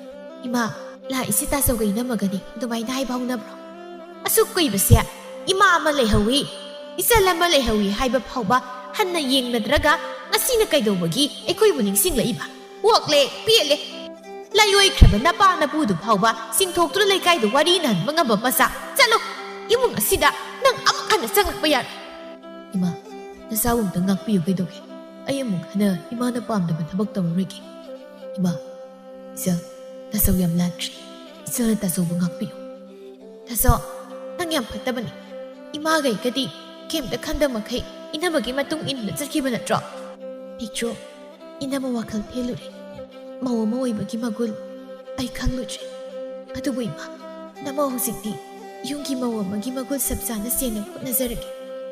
"ꯏꯃꯥ, ꯂꯥꯛꯏꯁꯤ ꯇꯥꯆꯧꯒ ꯏꯅꯝꯃꯒꯅꯤ, ꯑꯗꯨꯃꯥꯏꯅ ꯍꯥꯏꯕ ꯍꯧꯅꯕ꯭ꯔꯣ? ꯑꯁꯨꯛ ꯀꯨꯏꯕꯁꯦ ꯏꯃꯥ ꯑꯃ ꯂꯩꯍꯧꯏ, ꯏꯆꯜ ꯑꯃ ꯂꯩꯍꯧꯏ ꯍꯥꯏꯕ ꯐꯥꯎꯕ ꯍꯟꯅ ꯌꯦꯡꯅꯗ꯭ꯔꯒ ꯉꯁꯤꯅ ꯀꯩꯗꯧꯕꯒꯤ ꯑꯩꯈꯣꯏꯕꯨ ꯅꯤꯡꯁꯤꯡꯂꯛꯏꯕ? ꯑꯣꯛꯂꯦ, ꯄꯦꯜꯂꯦ꯫ ꯂꯥꯏꯑꯣꯏꯈ꯭ꯔꯕ ꯅꯄꯥ ꯅꯄꯨꯗꯨ ꯐꯥꯎꯕ ꯆꯤꯡꯊꯣꯛꯇꯨꯅ ꯂꯩꯀꯥꯏꯗ ꯋꯥꯔꯤ ꯅꯍꯟꯕ ꯉꯝꯕ ꯃꯆꯥ꯫ ꯆꯠꯂꯣ, ꯏꯃꯨꯡ ꯑꯁꯤꯗ ꯅꯪ ꯑꯃꯨꯛ ꯍꯟꯅ ꯆꯪꯂꯛꯄ ꯌꯥꯔꯣꯏ꯫" "ꯏꯃꯥ, ꯅꯆꯥꯕꯨ ꯑꯝꯇ ꯉꯥꯛꯄꯤꯌꯨ ꯀꯩꯗꯧꯒꯦ? ꯑꯩ ꯑꯃꯨꯛ ꯍꯟꯅ ꯏꯃꯥꯅ ꯄꯥꯝꯗꯕ ꯊꯕꯛ ꯇꯧꯔꯔꯣꯏꯒꯦ꯫ ꯏꯃꯥ, ꯏꯆꯜ, ꯇꯥꯆꯧ ꯌꯥꯝ ꯂꯥꯟꯈ꯭ꯔꯦ꯫ ꯏꯆꯜꯅ ꯇꯥꯆꯧꯕꯨ ꯉꯥꯛꯄꯤꯌꯨ꯫" "ꯇꯥꯆꯧ, ꯅꯪ ꯌꯥꯝ ꯐꯠꯇꯕꯅꯤ꯫ ꯏꯃꯥꯒ ꯑꯩꯒꯗꯤ ꯀꯩꯝꯇ ꯈꯟꯗ ꯃꯈꯩ ꯏꯅꯝꯃꯒꯤ ꯃꯇꯨꯡ ꯏꯟꯗꯨꯅ ꯆꯠꯈꯤꯕ ꯅꯠꯇ꯭ꯔꯣ? ꯄꯤꯛꯇ꯭ꯔꯨ, ꯏꯅꯝꯃ ꯋꯥꯈꯜ ꯊꯦꯜꯂꯨꯔꯦ꯫ ꯃꯧ ꯑꯃ ꯑꯣꯏꯕꯒꯤ ꯃꯒꯨꯜ ꯑꯩ ꯈꯪꯂꯨꯗ꯭ꯔꯦ꯫ ꯑꯗꯨꯕꯨ ꯏꯃꯥ, ꯅꯃꯧ ꯍꯧꯖꯤꯛꯇꯤ ꯌꯨꯝꯒꯤ ꯃꯧ ꯑꯃꯒꯤ ꯃꯒꯨꯜ ꯆꯞ ꯆꯥꯅ ꯆꯦꯟꯅꯕ ꯍꯣꯠꯅꯖꯔꯒꯦ꯫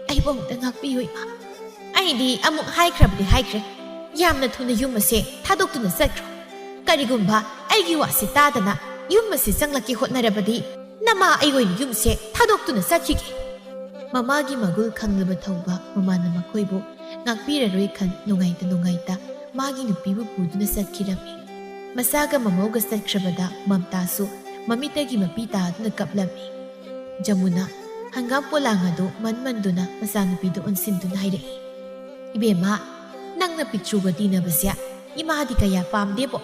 ꯑꯩꯕꯨ ꯑꯃꯨꯛꯇ ꯉꯥꯛꯄꯤꯌꯨ ꯏꯃꯥ꯫ ꯑꯩꯗꯤ ꯑꯃꯨꯛ ꯍꯥꯏꯈ꯭ꯔꯕꯗꯤ ꯍꯥꯏꯈ꯭ꯔꯦ, ꯌꯥꯝꯅ ꯊꯨꯅ ꯌꯨꯝ ꯑꯁꯦ ꯊꯥꯗꯣꯛꯇꯨꯅ ꯆꯠꯈ꯭ꯔꯣ꯫ ꯀꯔꯤꯒꯨꯝꯕ ꯑꯩꯒꯤ ꯋꯥꯁꯤ ꯇꯥꯗꯅ ꯌꯨꯝ ꯑꯁꯤ ꯆꯪꯂꯛꯀꯦ ꯍꯣꯠꯅꯔꯕꯗꯤ ꯅꯃꯥ ꯑꯩ ꯑꯣꯏꯅ ꯌꯨꯝꯁꯦ ꯊꯥꯗꯣꯛꯇꯨꯅ ꯆꯠꯈꯤꯒꯦ꯫ ꯃꯃꯥꯒꯤ ꯃꯒꯨꯜ ꯈꯪꯂꯕ ꯊꯧꯕ ꯃꯃꯥꯅ ꯃꯈꯣꯏꯕꯨ ꯉꯥꯛꯄꯤꯔꯔꯣꯏ ꯈꯟ ꯅꯨꯡꯉꯥꯏꯇ ꯅꯨꯡꯉꯥꯏꯇ ꯃꯥꯒꯤ ꯅꯨꯄꯤꯕꯨ ꯄꯨꯗꯨꯅ ꯆꯠꯈꯤꯔꯝꯃꯤ꯫ ꯃꯆꯥꯒ ꯃꯃꯧꯒ ꯆꯠꯈ꯭ꯔꯕꯗ ꯃꯝꯇꯥꯁꯨ ꯃꯃꯤꯠꯇꯒꯤ ꯃꯄꯤ ꯇꯥꯗꯨꯅ ꯀꯞꯂꯝꯃꯤ꯫ ꯖꯃꯨꯅꯥ ꯍꯪꯒꯥꯝ ꯄꯣꯂꯥꯡ ꯑꯗꯨ ꯃꯟꯃꯟꯗꯨꯅ ꯃꯆꯥꯅꯨꯄꯤꯗ ꯑꯣꯟꯁꯤꯟꯗꯨꯅ ꯍꯥꯏꯔꯛꯏ, "ꯏꯕꯦꯝꯃ, ꯅꯪꯅ ꯄꯤꯛꯇ꯭ꯔꯨꯒ ꯇꯤꯟꯅꯕꯁꯦ ꯏꯃꯥꯗꯤ ꯀꯌꯥ ꯄꯥꯝꯗꯦꯕꯣ꯫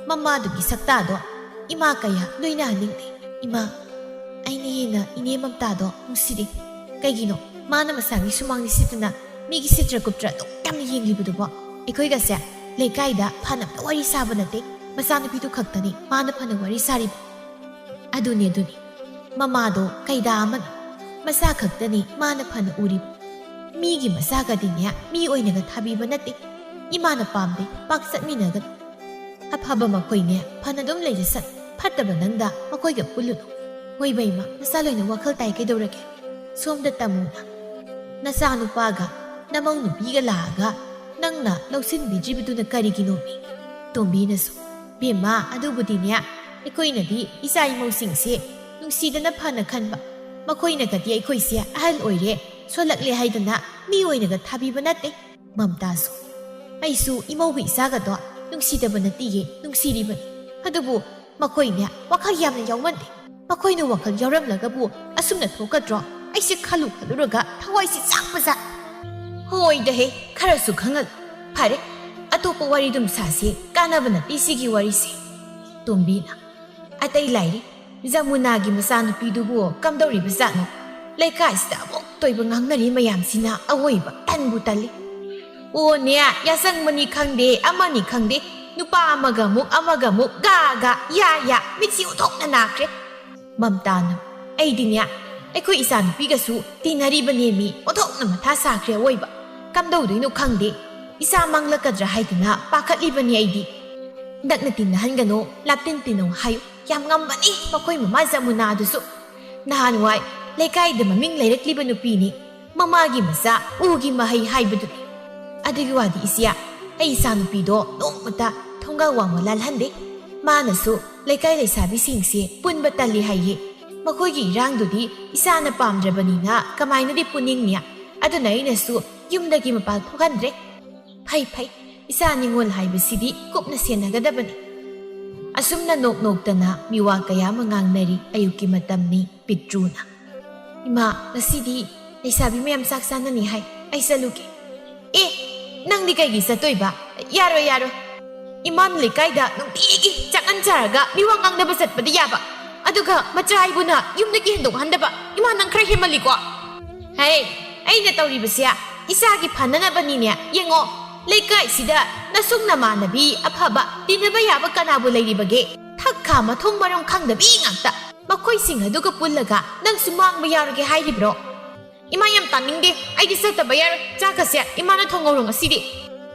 ꯃꯃꯥꯗꯨꯒꯤ ꯁꯛꯇꯥꯗꯣ ꯏꯃꯥ ꯀꯌꯥ ꯂꯣꯏꯅꯍꯟꯅꯤꯡꯗꯦ꯫ ꯏꯃꯥ, ꯑꯩꯅ ꯍꯦꯟꯅ ꯏꯅꯦ ꯃꯝꯇꯥꯗꯣ ꯅꯨꯡꯁꯤꯔꯦ꯫ ꯀꯩꯒꯤꯅꯣ? ꯃꯥꯅ ꯃꯁꯥꯒꯤ ꯁꯨꯃꯥꯡ ꯂꯤꯁꯤꯠꯇꯅ ꯃꯤꯒꯤ ꯁꯤꯠꯇ꯭ꯔ ꯀꯨꯞꯇ꯭ꯔ ꯑꯗꯨꯛ ꯌꯥꯝꯅ ꯌꯦꯡꯂꯤꯕꯗꯨꯕꯣ? ꯑꯩꯈꯣꯏꯒꯁꯦ ꯂꯩꯀꯥꯏꯗ ꯐꯅꯕ ꯋꯥꯔꯤ ꯁꯥꯕ ꯅꯠꯇꯦ, ꯃꯆꯥꯅꯨꯄꯤꯗꯨ ꯈꯛꯇꯅꯤ ꯃꯥꯅ ꯐꯅ ꯋꯥꯔꯤ ꯁꯥꯔꯤꯕ꯫ ꯑꯗꯨꯅꯤ, ꯑꯗꯨꯅꯤ꯫ ꯃꯃꯥꯗꯣ ꯀꯩꯗꯥ ꯑꯃꯅꯤ꯫ ꯃꯆꯥ ꯈꯛꯇꯅꯤ ꯃꯥꯅ ꯐꯅ ꯎꯔꯤꯕ꯫ ꯃꯤꯒꯤ ꯃꯆꯥꯒꯗꯤꯅꯦ ꯃꯤ ꯑꯣꯏꯅꯒ ꯊꯥꯕꯤꯕ ꯅꯠꯇꯦ꯫ ꯏꯃꯥꯅ ꯄꯥꯝꯗꯦ, ꯄꯥꯛ ꯆꯠꯃꯤꯟꯅꯒꯅꯨ꯫ ꯑꯐꯕ ꯃꯈꯣꯏꯅꯦ ꯐꯅ ꯑꯗꯨꯝ ꯂꯩꯖꯁꯠ, ꯐꯠꯇꯕ ꯅꯪꯗ ꯃꯈꯣꯏꯒ ꯄꯨꯜꯂꯨꯅꯨ꯫ ꯍꯣꯏꯕ ꯏꯃꯥ, ꯅꯆꯥ ꯂꯣꯏꯅ ꯋꯥꯈꯜ ꯇꯥꯏ, ꯀꯩꯗꯧꯔꯒꯦ? ꯁꯣꯝꯗ ꯇꯥꯃꯣꯅ ꯅꯆꯥꯅꯨꯄꯥꯒ ꯅꯃꯧ ꯅꯨꯄꯤꯒ ꯂꯥꯛꯑꯒ ꯅꯪꯅ ꯂꯧꯁꯤꯟꯕꯤꯗ꯭ꯔꯤꯕꯗꯨꯅ ꯀꯔꯤꯒꯤꯅꯣꯃꯤ? ꯇꯣꯝꯕꯤꯅꯁꯨ, "ꯕꯦꯝꯃ, ꯑꯗꯨꯕꯨꯗꯤꯅꯦ, ꯑꯩꯈꯣꯏꯅꯗꯤ ꯏꯆꯥ ꯏꯃꯧꯁꯤꯡꯁꯦ ꯅꯨꯡꯁꯤꯗꯅ ꯐꯅ ꯈꯟꯕ, ꯃꯈꯣꯏꯅꯒꯗꯤ ꯑꯩꯈꯣꯏꯁꯦ ꯑꯍꯜ ꯑꯣꯏꯔꯦ, ꯁꯣꯜꯂꯛꯂꯦ ꯍꯥꯏꯗꯅ ꯃꯤ ꯑꯣꯏꯅꯒ ꯊꯥꯕꯤꯕ ꯅꯠꯇꯦ꯫ ꯃꯝꯇꯥꯁꯨ, ꯑꯩꯁꯨ ꯏꯃꯧꯒ ꯏꯆꯥꯒꯗꯣ ꯅꯨꯡꯁꯤꯗꯕ ꯅꯠꯇꯤꯌꯦ, ꯅꯨꯡꯁꯤꯔꯤꯕꯅꯤ꯫ ꯑꯗꯨꯕꯨ ꯃꯈꯣꯏꯅꯦ ꯋꯥꯈꯜ ꯌꯥꯝꯅ ꯌꯥꯎꯃꯟꯗꯦ꯫ ꯃꯈꯣꯏꯅ ꯋꯥꯈꯜ ꯌꯥꯎꯔꯝꯂꯒꯕꯨ ꯑꯁꯨꯝꯅ ꯊꯣꯛꯀꯗ꯭ꯔꯣ? ꯑꯩꯁꯦ ꯈꯜꯂꯨ ꯈꯜꯂꯨꯔꯒ ꯊꯋꯥꯏꯁꯦ ꯆꯥꯛꯄꯖꯥꯠ꯫" "ꯍꯣꯏꯗꯍꯦ, ꯈꯔꯁꯨ ꯈꯪꯍꯜꯂꯨ꯫ ꯐꯔꯦ, ꯑꯇꯣꯞꯄ ꯋꯥꯔꯤꯗꯨꯝ ꯁꯥꯁꯤ, ꯀꯥꯟꯅꯕ ꯅꯠꯇꯦ ꯁꯤꯒꯤ ꯋꯥꯔꯤꯁꯦ꯫" ꯇꯣꯝꯕꯤꯅ, "ꯑꯇꯩ ꯂꯥꯏꯔꯤ, ꯖꯃꯨꯅꯥꯒꯤ ꯃꯆꯥꯅꯨꯄꯤꯗꯨꯕꯨ ꯀꯝꯗꯧꯔꯤꯕꯖꯥꯠꯅꯣ? ꯂꯩꯀꯥꯏꯁꯤꯗ ꯑꯃꯨꯛ ꯇꯣꯏꯕ ꯉꯥꯡꯅꯔꯤ ꯃꯌꯥꯝꯁꯤꯅ ꯑꯋꯣꯏꯕ ꯇꯟꯕꯨ ꯇꯜꯂꯤ꯫ ꯑꯣꯅꯦ, ꯌꯥꯆꯪꯕꯅꯤ ꯈꯪꯗꯦ, ꯑꯃꯅꯤ ꯈꯪꯗꯦ, ꯅꯨꯄꯥ ꯑꯃꯒ ꯑꯃꯨꯛ, ꯑꯃꯒ ꯑꯃꯨꯛ, ꯒꯥ ꯒꯥ, ꯌꯥ ꯌꯥ, ꯃꯤꯠꯁꯤ ꯎꯟꯊꯣꯛꯅ ꯅꯥꯈ꯭ꯔꯦ꯫" ꯃꯝꯇꯥꯅ, "ꯑꯩꯗꯤꯅꯦ, ꯑꯩꯈꯣꯏ ꯏꯆꯥꯅꯨꯄꯤꯒꯁꯨ ꯇꯤꯟꯅꯔꯤꯕꯅꯦꯃꯤ, ꯑꯣꯟꯊꯣꯛꯅ ꯃꯊꯥ ꯁꯥꯈ꯭ꯔꯦ ꯑꯋꯣꯏꯕ꯫ ꯀꯝꯗꯧꯗꯣꯏꯅꯣ ꯈꯪꯗꯦ, ꯏꯆꯥ ꯃꯥꯡꯂꯛꯀꯗ꯭ꯔꯥ ꯍꯥꯏꯗꯨꯅ ꯄꯥꯈꯠꯂꯤꯕꯅꯤ ꯑꯩꯗꯤ꯫ ꯅꯛꯅ ꯇꯤꯟꯅꯍꯟꯒꯅꯨ, ꯂꯥꯞꯇꯤꯟ ꯇꯤꯟꯅꯧ ꯍꯥꯏꯌꯨ꯫ ꯌꯥꯝ ꯉꯝꯕꯅꯤ ꯃꯈꯣꯏ ꯃꯃꯥ ꯖꯃꯨꯅꯥꯗꯨꯁꯨ꯫ ꯅꯍꯥꯟꯋꯥꯏ ꯂꯩꯀꯥꯏꯗ ꯃꯃꯤꯡ ꯂꯩꯔꯛꯂꯤꯕ ꯅꯨꯄꯤꯅꯤ꯫ ꯃꯃꯥꯒꯤ ꯃꯆꯥ ꯎꯒꯤ ꯃꯍꯩ ꯍꯥꯏꯕꯗꯨꯅꯤ꯫ ꯑꯗꯨꯒꯤ ꯋꯥꯗꯤ ꯏꯆꯦ, ꯑꯩ ꯏꯆꯥꯅꯨꯄꯤꯗꯣ ꯅꯣꯡꯃꯇ ꯊꯣꯡꯒꯥꯜ ꯋꯥꯡꯃ ꯂꯥꯜꯍꯟꯗꯦ꯫ ꯃꯥꯅꯁꯨ ꯂꯩꯀꯥꯏ ꯂꯩꯁꯥꯕꯤꯁꯤꯡꯁꯦ ꯄꯨꯟꯕ ꯇꯜꯂꯤ ꯍꯥꯏꯌꯦ꯫ ꯃꯈꯣꯏꯒꯤ ꯏꯔꯥꯡꯗꯨꯗꯤ ꯏꯆꯥꯅ ꯄꯥꯝꯗ꯭ꯔꯕꯅꯤꯅ ꯀꯃꯥꯏꯅꯗꯤ ꯄꯨꯅꯤꯡꯅꯤ? ꯑꯗꯨꯅ ꯑꯩꯅꯁꯨ ꯌꯨꯝꯗꯒꯤ ꯃꯄꯥꯟ ꯊꯣꯛꯍꯟꯗ꯭ꯔꯦ꯫ ꯐꯩ ꯐꯩ, ꯏꯆꯥ ꯅꯤꯉꯣꯜ ꯍꯥꯏꯕꯁꯤꯗꯤ ꯀꯨꯞꯅ ꯁꯦꯟꯅꯒꯗꯕꯅꯤ꯫ ꯑꯁꯨꯝꯅ ꯅꯣꯛ ꯅꯣꯛꯇꯅ ꯃꯤꯋꯥ ꯀꯌꯥ ꯑꯃ ꯉꯥꯡꯅꯔꯤ꯫ ꯑꯌꯨꯛꯀꯤ ꯃꯇꯝꯅꯤ꯫ ꯄꯤꯛꯇ꯭ꯔꯨꯅ, "ꯏꯃꯥ, ꯉꯁꯤꯗꯤ ꯂꯩꯁꯥꯕꯤ ꯃꯌꯥꯝ ꯆꯥꯛ ꯆꯥꯅꯅꯤ ꯍꯥꯏ, ꯑꯩ ꯆꯠꯂꯨꯒꯦ꯫" "ꯑꯦ, ꯅꯪꯗꯤ ꯀꯩꯒꯤ ꯆꯠꯇꯣꯏꯕ? ꯌꯥꯔꯣꯏ, ꯌꯥꯔꯣꯏ꯫ ꯏꯃꯥꯅ ꯂꯩꯀꯥꯏꯗ ꯅꯨꯡꯇꯤꯒꯤ ꯆꯥꯛꯍꯟ ꯆꯥꯔꯒ ꯃꯤꯋꯥ ꯉꯥꯡꯅꯕ ꯆꯠꯄꯗꯤ ꯌꯥꯕ, ꯑꯗꯨꯒ ꯃꯆꯥ ꯑꯩꯕꯨꯅ ꯌꯨꯝꯗꯒꯤ ꯍꯦꯟꯗꯣꯛꯍꯟꯗꯕ? ꯏꯃꯥ, ꯅꯪ ꯈꯔ ꯍꯦꯟꯃꯜꯂꯤꯀꯣ꯫" "ꯍꯦ, ꯑꯩꯅ ꯇꯧꯔꯤꯕꯁꯦ ꯏꯆꯥꯒꯤ ꯐꯅꯅꯕꯅꯤꯅꯦ꯫ ꯌꯦꯡꯉꯣ, ꯂꯩꯀꯥꯏꯁꯤꯗ ꯅꯁꯨꯡ ꯅꯃꯥꯟꯅꯕꯤ ꯑꯐꯕ ꯇꯤꯟꯅꯕ ꯌꯥꯕ ꯀꯅꯥꯕꯨ ꯂꯩꯔꯤꯕꯒꯦ? ꯊꯛ ꯈꯥ ꯃꯊꯣꯡ ꯃꯔꯝ ꯈꯪꯗꯕꯤ ꯉꯥꯛꯇ꯫ ꯃꯈꯣꯏꯁꯤꯡ ꯑꯗꯨꯒ ꯄꯨꯜꯂꯒ ꯅꯪꯁꯨ ꯃꯥꯡꯕ ꯌꯥꯎꯔꯒꯦ ꯍꯥꯏꯔꯤꯕ꯭ꯔꯣ?" "ꯏꯃꯥ, ꯌꯥꯝ ꯇꯥꯅꯤꯡꯗꯦ꯫ ꯑꯩꯗꯤ ꯆꯠꯇꯕ ꯌꯥꯔꯣꯏ꯫ ꯆꯥꯛꯀꯁꯦ ꯏꯃꯥꯅ ꯊꯣꯡꯍꯧꯔꯣ ꯉꯁꯤꯗꯤ꯫"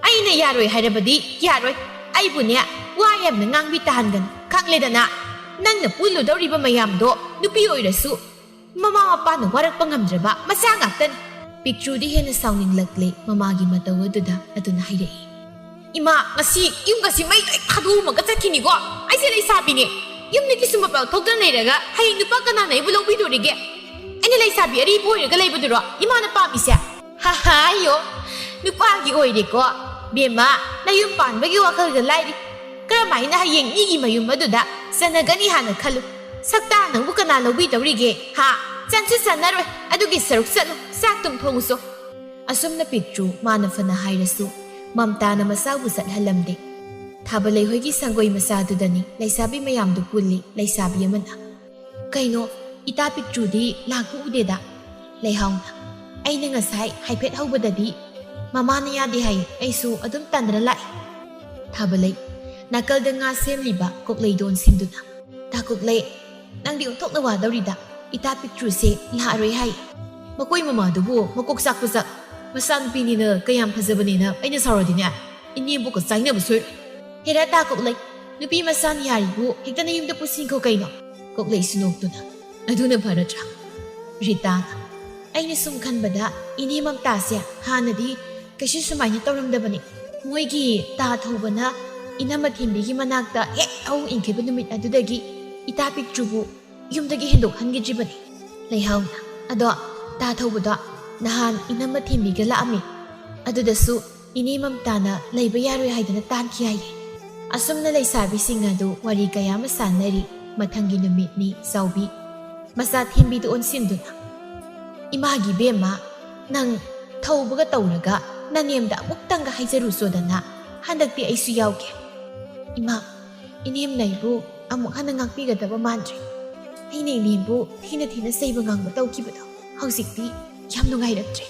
"ꯑꯩꯅ ꯌꯥꯔꯣꯏ ꯍꯥꯏꯔꯕꯗꯤ ꯌꯥꯔꯣꯏ꯫ ꯑꯩꯕꯨꯅꯦ, ꯋꯥ ꯌꯥꯝꯅ ꯉꯥꯡꯕꯤ ꯇꯥꯍꯟꯒꯅꯨ, ꯈꯪꯂꯦꯗꯅ? ꯅꯪꯅ ꯄꯨꯜꯂꯨꯗꯧꯔꯤꯕ ꯃꯌꯥꯝꯗꯣ ꯅꯨꯄꯤ ꯑꯣꯏꯔꯁꯨ ꯃꯃꯥ ꯃꯄꯥꯅ ꯋꯥꯔꯛꯄ ꯉꯝꯗ꯭ꯔꯕ ꯃꯆꯥ ꯉꯥꯛꯇꯅꯤ꯫" ꯄꯤꯛꯇ꯭ꯔꯨꯗꯤ ꯍꯦꯟꯅ ꯁꯥꯎꯅꯤꯡꯂꯛꯂꯦ ꯃꯃꯥꯒꯤ ꯃꯇꯧ ꯑꯗꯨꯗ꯫ ꯑꯗꯨꯅ ꯍꯥꯏꯔꯛꯏ, "ꯏꯃꯥ, ꯉꯁꯤ ꯌꯨꯝꯒꯁꯤ ꯃꯩ ꯂꯣꯏ ꯊꯥꯗꯣꯛꯑꯝꯃꯒ ꯆꯠꯈꯤꯅꯤꯀꯣ? ꯑꯩꯁꯦ ꯂꯩꯁꯥꯕꯤꯅꯦ꯫ ꯌꯨꯝꯗꯒꯤꯁꯨ ꯃꯄꯥꯟ ꯊꯣꯛꯇꯅ ꯂꯩꯔꯒ ꯍꯌꯦꯡ ꯅꯨꯄꯥ ꯀꯅꯥꯅ ꯑꯩꯕꯨ ꯂꯧꯕꯤꯗꯣꯔꯤꯒꯦ? ꯑꯩꯅ ꯂꯩꯁꯥꯕꯤ ꯑꯔꯤꯕ ꯑꯣꯏꯔꯒ ꯂꯩꯕꯗꯨꯔꯣ ꯏꯃꯥꯅ ꯄꯥꯝꯃꯤꯁꯦ?" "ꯍꯥ ꯍꯥ, ꯑꯌꯣ, ꯅꯨꯄꯥꯒꯤ ꯑꯣꯏꯔꯦꯀꯣ꯫ ꯕꯦꯝꯃ, ꯅꯌꯨꯝ ꯄꯥꯟꯕꯒꯤ ꯋꯥꯈꯜꯒ ꯂꯥꯏꯔꯤ꯫ ꯀꯔꯝꯍꯥꯏꯅ ꯍꯌꯦꯡ ꯃꯤꯒꯤ ꯃꯌꯨꯝ ꯑꯗꯨꯗ ꯆꯟꯅꯒꯅꯤ ꯍꯥꯟꯅ ꯈꯜꯂꯨ꯫ ꯁꯛꯇꯥ ꯅꯪꯕꯨ ꯀꯅꯥ ꯂꯧꯕꯤꯗꯧꯔꯤꯒꯦ? ꯍꯥ? ꯆꯟꯁꯨ ꯆꯟꯅꯔꯣꯏ꯫ ꯑꯗꯨꯒꯤ ꯁꯔꯨꯛ ꯆꯠꯂꯨ, ꯆꯥꯛ ꯇꯨꯝ ꯊꯣꯡꯉꯨꯆꯣ꯫" ꯑꯁꯨꯝꯅ ꯄꯤꯛꯇ꯭ꯔꯨ ꯃꯥꯅ ꯐꯅ ꯍꯥꯏꯔꯁꯨ ꯃꯝꯇꯥꯅ ꯃꯆꯥꯕꯨ ꯆꯠꯍꯜꯂꯝꯗꯦ꯫ ꯊꯥꯕꯂꯩ ꯍꯣꯏꯒꯤ ꯁꯪꯒꯣꯏ ꯃꯆꯥꯗꯨꯗꯅꯤ ꯂꯩꯁꯥꯕꯤ ꯃꯌꯥꯝꯗꯨ ꯄꯨꯜꯂꯤ꯫ ꯂꯩꯁꯥꯕꯤ ꯑꯃꯅ, "ꯀꯩꯅꯣ, ꯏꯇꯥ ꯄꯤꯛꯇ꯭ꯔꯨꯗꯤ ꯂꯥꯛꯄ ꯎꯗꯦꯗ?" ꯂꯩꯍꯥꯎꯅ, "ꯑꯩꯅ ꯉꯁꯥꯏ ꯍꯥꯏꯐꯦꯠ ꯍꯧꯕꯗꯗꯤ ꯃꯃꯥꯅ ꯌꯥꯗꯦ ꯍꯥꯏ, ꯑꯩꯁꯨ ꯑꯗꯨꯝ ꯇꯟꯗꯅ ꯂꯥꯛꯏ꯫" ꯊꯥꯕꯂꯩ, ꯅꯥꯀꯜꯗ ꯉꯥ ꯁꯦꯝꯂꯤꯕ ꯀꯣꯛꯂꯩꯗꯣꯟ ꯁꯤꯟꯗꯨꯅ, "ꯇꯥ ꯀꯣꯛꯂꯩ, ꯅꯪꯗꯤ ꯑꯣꯟꯊꯣꯛꯅ ꯋꯥꯗꯧꯔꯤꯗ꯫ ꯏꯇꯥ ꯄꯤꯛꯇ꯭ꯔꯨꯁꯦ ꯂꯥꯛꯑꯔꯣꯏ ꯍꯥꯏ꯫ ꯃꯀꯣꯏ ꯃꯃꯥꯗꯨꯕꯨ ꯃꯀꯣꯛ ꯆꯥꯛꯄ ꯆꯥꯛ꯫ ꯃꯆꯥꯅꯨꯄꯤꯅꯤꯅ ꯀꯌꯥꯝ ꯐꯖꯕꯅꯦꯅ ꯑꯩꯅ ꯁꯥꯎꯔꯗꯤꯅꯦ, ꯏꯅꯦꯕꯨꯀ ꯆꯥꯏꯅꯕ ꯁꯣꯏꯔꯣꯏ꯫ ꯍꯦꯔꯥ ꯇꯥ ꯀꯣꯛꯂꯩ, ꯅꯨꯄꯤ ꯃꯆꯥꯅ ꯌꯥꯔꯤꯕꯨ ꯍꯦꯛꯇ ꯅꯌꯨꯝꯗ ꯄꯨꯁꯤꯟꯈꯣ ꯀꯩꯅꯣ꯫ ꯀꯣꯛꯂꯩꯁꯨ ꯅꯣꯛꯇꯨꯅ, ꯑꯗꯨꯅ ꯐꯔꯗ꯭ꯔꯥ? ꯔꯤꯇꯥꯅ, ꯑꯩꯅ ꯁꯨꯝ ꯈꯟꯕꯗ ꯏꯅꯦ ꯃꯝꯇꯥꯁꯦ ꯍꯥꯟꯅꯗꯤ ꯀꯩꯁꯨ ꯁꯨꯃꯥꯏꯅ ꯇꯧꯔꯝꯗꯕꯅꯤ꯫ ꯃꯣꯏꯒꯤ ꯇꯥ ꯊꯧꯕꯅ ꯏꯅꯝꯃ ꯊꯦꯝꯕꯤꯒꯤ ꯃꯅꯥꯛꯇ ꯍꯦꯛ ꯍꯧ ꯏꯟꯈꯤꯕ ꯅꯨꯃꯤꯠ ꯑꯗꯨꯗꯒꯤ ꯏꯇꯥ ꯄꯤꯛꯇ꯭ꯔꯨꯕꯨ ꯌꯨꯝꯗꯒꯤ ꯍꯦꯟꯗꯣꯛꯍꯟꯈꯤꯗ꯭ꯔꯤꯕꯅꯤ꯫ ꯂꯩꯍꯥꯎꯅ, ꯑꯗꯣ ꯇꯥ ꯊꯧꯕꯗꯣ ꯅꯍꯥꯟ ꯏꯅꯝꯃ ꯊꯦꯝꯕꯤꯒ ꯂꯥꯛꯑꯝꯃꯤ꯫ ꯑꯗꯨꯗꯁꯨ ꯏꯅꯦ ꯃꯝꯇꯥꯅ ꯂꯩꯕ ꯌꯥꯔꯣꯏ ꯍꯥꯏꯗꯅ ꯇꯥꯟꯈꯤ ꯍꯥꯏꯌꯦ꯫ ꯑꯁꯨꯝꯅ ꯂꯩꯁꯥꯕꯤꯁꯤꯡ ꯑꯗꯨ ꯋꯥꯔꯤ ꯀꯌꯥ ꯑꯃ ꯁꯥꯟꯅꯔꯤ꯫ ꯃꯊꯪꯒꯤ ꯅꯨꯃꯤꯠꯅꯤ ꯆꯥꯎꯕꯤ ꯃꯆꯥ ꯊꯦꯝꯕꯤꯗꯨ ꯑꯣꯟꯁꯤꯟꯗꯨꯅ, ꯏꯃꯥꯒꯤ ꯕꯦꯝꯃ, ꯅꯪ ꯊꯧꯕꯒ ꯇꯧꯔꯒ ꯅꯅꯦꯝꯗ ꯑꯃꯨꯛꯇꯪꯒ ꯍꯥꯏꯖꯔꯨꯆꯣꯗꯅ, ꯍꯟꯗꯛꯇꯤ ꯑꯩꯁꯨ ꯌꯥꯎꯒꯦ꯫ ꯏꯃꯥ, ꯏꯅꯦꯝꯅ ꯑꯩꯕꯨ ꯑꯃꯨꯛ ꯍꯟꯅ ꯉꯥꯛꯄꯤꯒꯗꯕ ꯃꯥꯟꯗ꯭ꯔꯦ꯫ ꯑꯩꯅ ꯏꯅꯦꯝꯕꯨ ꯊꯤꯅ ꯊꯤꯅ ꯆꯩꯕ ꯉꯥꯡꯕ ꯇꯧꯈꯤꯕꯗꯣ ꯍꯧꯖꯤꯛꯇꯤ ꯌꯥꯝ ꯅꯨꯡꯉꯥꯏꯔꯛꯇ꯭ꯔꯦ꯫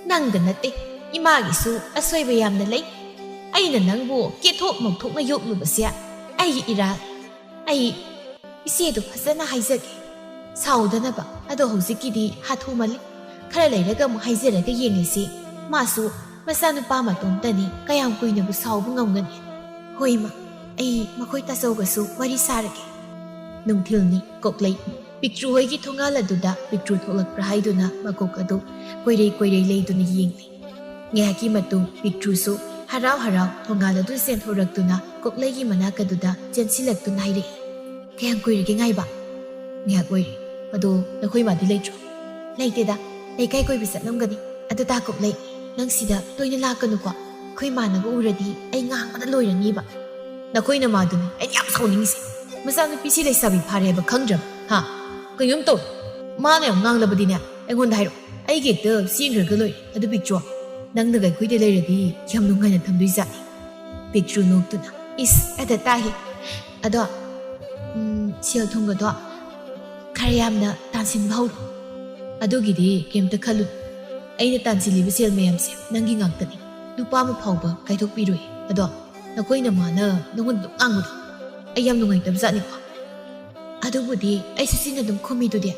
ꯅꯪꯗ ꯅꯠꯇꯦ, ꯏꯃꯥꯒꯤꯁꯨ ꯑꯁꯣꯏꯕ ꯌꯥꯝꯅ ꯂꯩ꯫ ꯑꯩꯅ ꯅꯪꯕꯨ ꯀꯦꯊꯣꯛ ꯃꯧꯊꯣꯛꯅ ꯌꯣꯛꯂꯨꯕꯁꯦ ꯑꯩꯒꯤ ꯏꯔꯥꯜ꯫ ꯑꯩ ꯏꯆꯦꯗꯨ ꯐꯖꯅ ꯍꯥꯏꯖꯒꯦ, ꯁꯥꯎꯗꯅꯕ꯫ ꯑꯗꯣ ꯍꯧꯖꯤꯛꯀꯤꯗꯤ ꯍꯥꯊꯨꯃꯜꯂꯤ꯫ ꯈꯔ ꯂꯩꯔꯒ ꯑꯃꯨꯛ ꯍꯥꯏꯖꯔꯒ ꯌꯦꯡꯂꯁꯤ꯫ ꯃꯥꯁꯨ ꯃꯆꯥꯅꯨꯄꯥ ꯃꯇꯣꯝꯇꯅꯤ, ꯀꯌꯥꯝ ꯀꯨꯏꯅꯕꯨ ꯁꯥꯎꯕ ꯉꯝꯒꯅꯤ? ꯍꯣꯏ ꯏꯃꯥ, ꯑꯩ ꯃꯈꯣꯏ ꯇꯥꯆꯧꯒꯁꯨ ꯋꯥꯔꯤ ꯁꯥꯔꯒꯦ꯫ ꯅꯨꯡꯊꯤꯜꯅꯤ꯫ ꯀꯣꯛꯂꯩ ꯄꯤꯛꯇ꯭ꯔꯨ ꯍꯣꯏꯒꯤ ꯊꯣꯡꯒꯥꯜ ꯑꯗꯨꯗ ꯄꯤꯛꯇ꯭ꯔꯨ ꯊꯣꯛꯂꯛꯄ꯭ꯔꯥ ꯍꯥꯏꯗꯨꯅ ꯃꯀꯣꯛ ꯑꯗꯨ ꯀꯣꯏꯔꯩ ꯀꯣꯏꯔꯩ ꯂꯩꯗꯨꯅ ꯌꯦꯡꯂꯤ꯫ ꯉꯥꯏꯍꯥꯛꯀꯤ ꯃꯇꯨꯡ ꯄꯤꯛꯇ꯭ꯔꯨꯁꯨ ꯍꯔꯥꯎ ꯍꯔꯥꯎ ꯊꯣꯡꯒꯥꯜ ꯑꯗꯨ ꯆꯦꯟꯊꯣꯔꯛꯇꯨꯅ ꯀꯣꯛꯂꯩꯒꯤ ꯃꯅꯥꯛ ꯑꯗꯨꯗ ꯆꯦꯟꯁꯤꯜꯂꯛꯇꯨꯅ ꯍꯥꯏꯔꯛꯏ, "ꯀꯌꯥꯝ ꯀꯨꯏꯔꯒꯦ ꯉꯥꯏꯕ?" "ꯉꯥꯏꯍꯥꯛ ꯑꯣꯏꯔꯦ꯫ ꯑꯗꯣ ꯅꯈꯣꯏ ꯃꯥꯗꯤ ꯂꯩꯇ꯭ꯔꯣ?" "ꯂꯩꯇꯦꯗ, ꯂꯩꯀꯥꯏ ꯀꯣꯏꯕ ꯆꯠꯂꯝꯒꯅꯤ꯫ ꯑꯗꯨ ꯇꯥ ꯀꯣꯛꯂꯩ, ꯅꯪ ꯁꯤꯗ ꯇꯣꯏꯅ ꯂꯥꯛꯀꯅꯨꯀꯣ꯫ ꯑꯩꯈꯣꯏ ꯃꯥꯅꯒ ꯎꯔꯗꯤ ꯑꯩ ꯉꯥꯡꯕꯗ ꯂꯣꯏꯔꯅꯤꯕ꯫" "ꯅꯈꯣꯏ ꯅꯃꯥꯗꯨꯅꯤ ꯑꯩꯅ ꯌꯥꯝ ꯁꯥꯎꯅꯤꯡꯉꯤꯁꯦ꯫ ꯃꯆꯥꯅꯨꯄꯤꯁꯤ ꯂꯩꯁꯥꯕꯤ ꯐꯥꯔꯦ ꯍꯥꯏꯕ ꯈꯪꯗ꯭ꯔꯕ? ꯍꯥ? ꯀꯩꯅꯣꯝ ꯇꯧꯔꯦ꯫ ꯃꯥꯅ ꯌꯥꯝ ꯉꯥꯡꯂꯕꯗꯤꯅꯦ, ꯑꯩꯉꯣꯟꯗ ꯍꯥꯏꯔꯛꯑꯣ꯫ ꯑꯩꯒꯤ ꯍꯦꯛꯇ ꯆꯦꯟꯈ꯭ꯔꯒ ꯂꯣꯏꯔꯦ꯫ ꯑꯗꯨ ꯄꯤꯛꯇ꯭ꯔꯣ, ꯅꯪꯅꯒ ꯑꯩꯈꯣꯏꯗ ꯂꯩꯔꯗꯤ ꯌꯥꯝ ꯅꯨꯡꯉꯥꯏꯅ ꯊꯝꯗꯣꯏꯖꯥꯠꯅꯤ꯫" ꯄꯤꯛꯇ꯭ꯔꯨ ꯅꯣꯛꯇꯨꯅ, "ꯏꯁ, ꯑꯗ ꯇꯥꯍꯦ꯫ ꯑꯗꯣ, ꯎꯝ, ꯁꯦꯜ ꯊꯨꯝꯒꯗꯣ ꯈꯔ ꯌꯥꯝꯅ ꯇꯥꯟꯁꯤꯟꯕ ꯍꯧꯔꯣ꯫" "ꯑꯗꯨꯒꯤꯗꯤ ꯀꯩꯝꯇ ꯈꯜꯂꯨ꯫ ꯑꯩꯅ ꯇꯥꯟꯁꯤꯜꯂꯤꯕ ꯁꯦꯜ ꯃꯌꯥꯝꯁꯦ ꯅꯪꯒꯤ ꯉꯥꯛꯇꯅꯤ꯫ ꯂꯨꯄꯥ ꯑꯃ ꯐꯥꯎꯕ ꯀꯥꯏꯊꯣꯛꯄꯤꯔꯣꯏ꯫ ꯑꯗꯣ ꯅꯈꯣꯏ ꯅꯃꯥꯅ ꯅꯉꯣꯟꯗ ꯑꯗꯨꯝ ꯉꯥꯡꯕꯗꯣ ꯑꯩ ꯌꯥꯝ ꯅꯨꯡꯉꯥꯏꯇꯕ ꯖꯥꯠꯅꯤꯀꯣ꯫" "ꯑꯗꯨꯕꯨꯗꯤ ꯑꯩꯁꯨ ꯆꯤꯟ ꯑꯗꯨꯝ ꯈꯨꯝꯃꯤꯗꯨꯗꯤ꯫"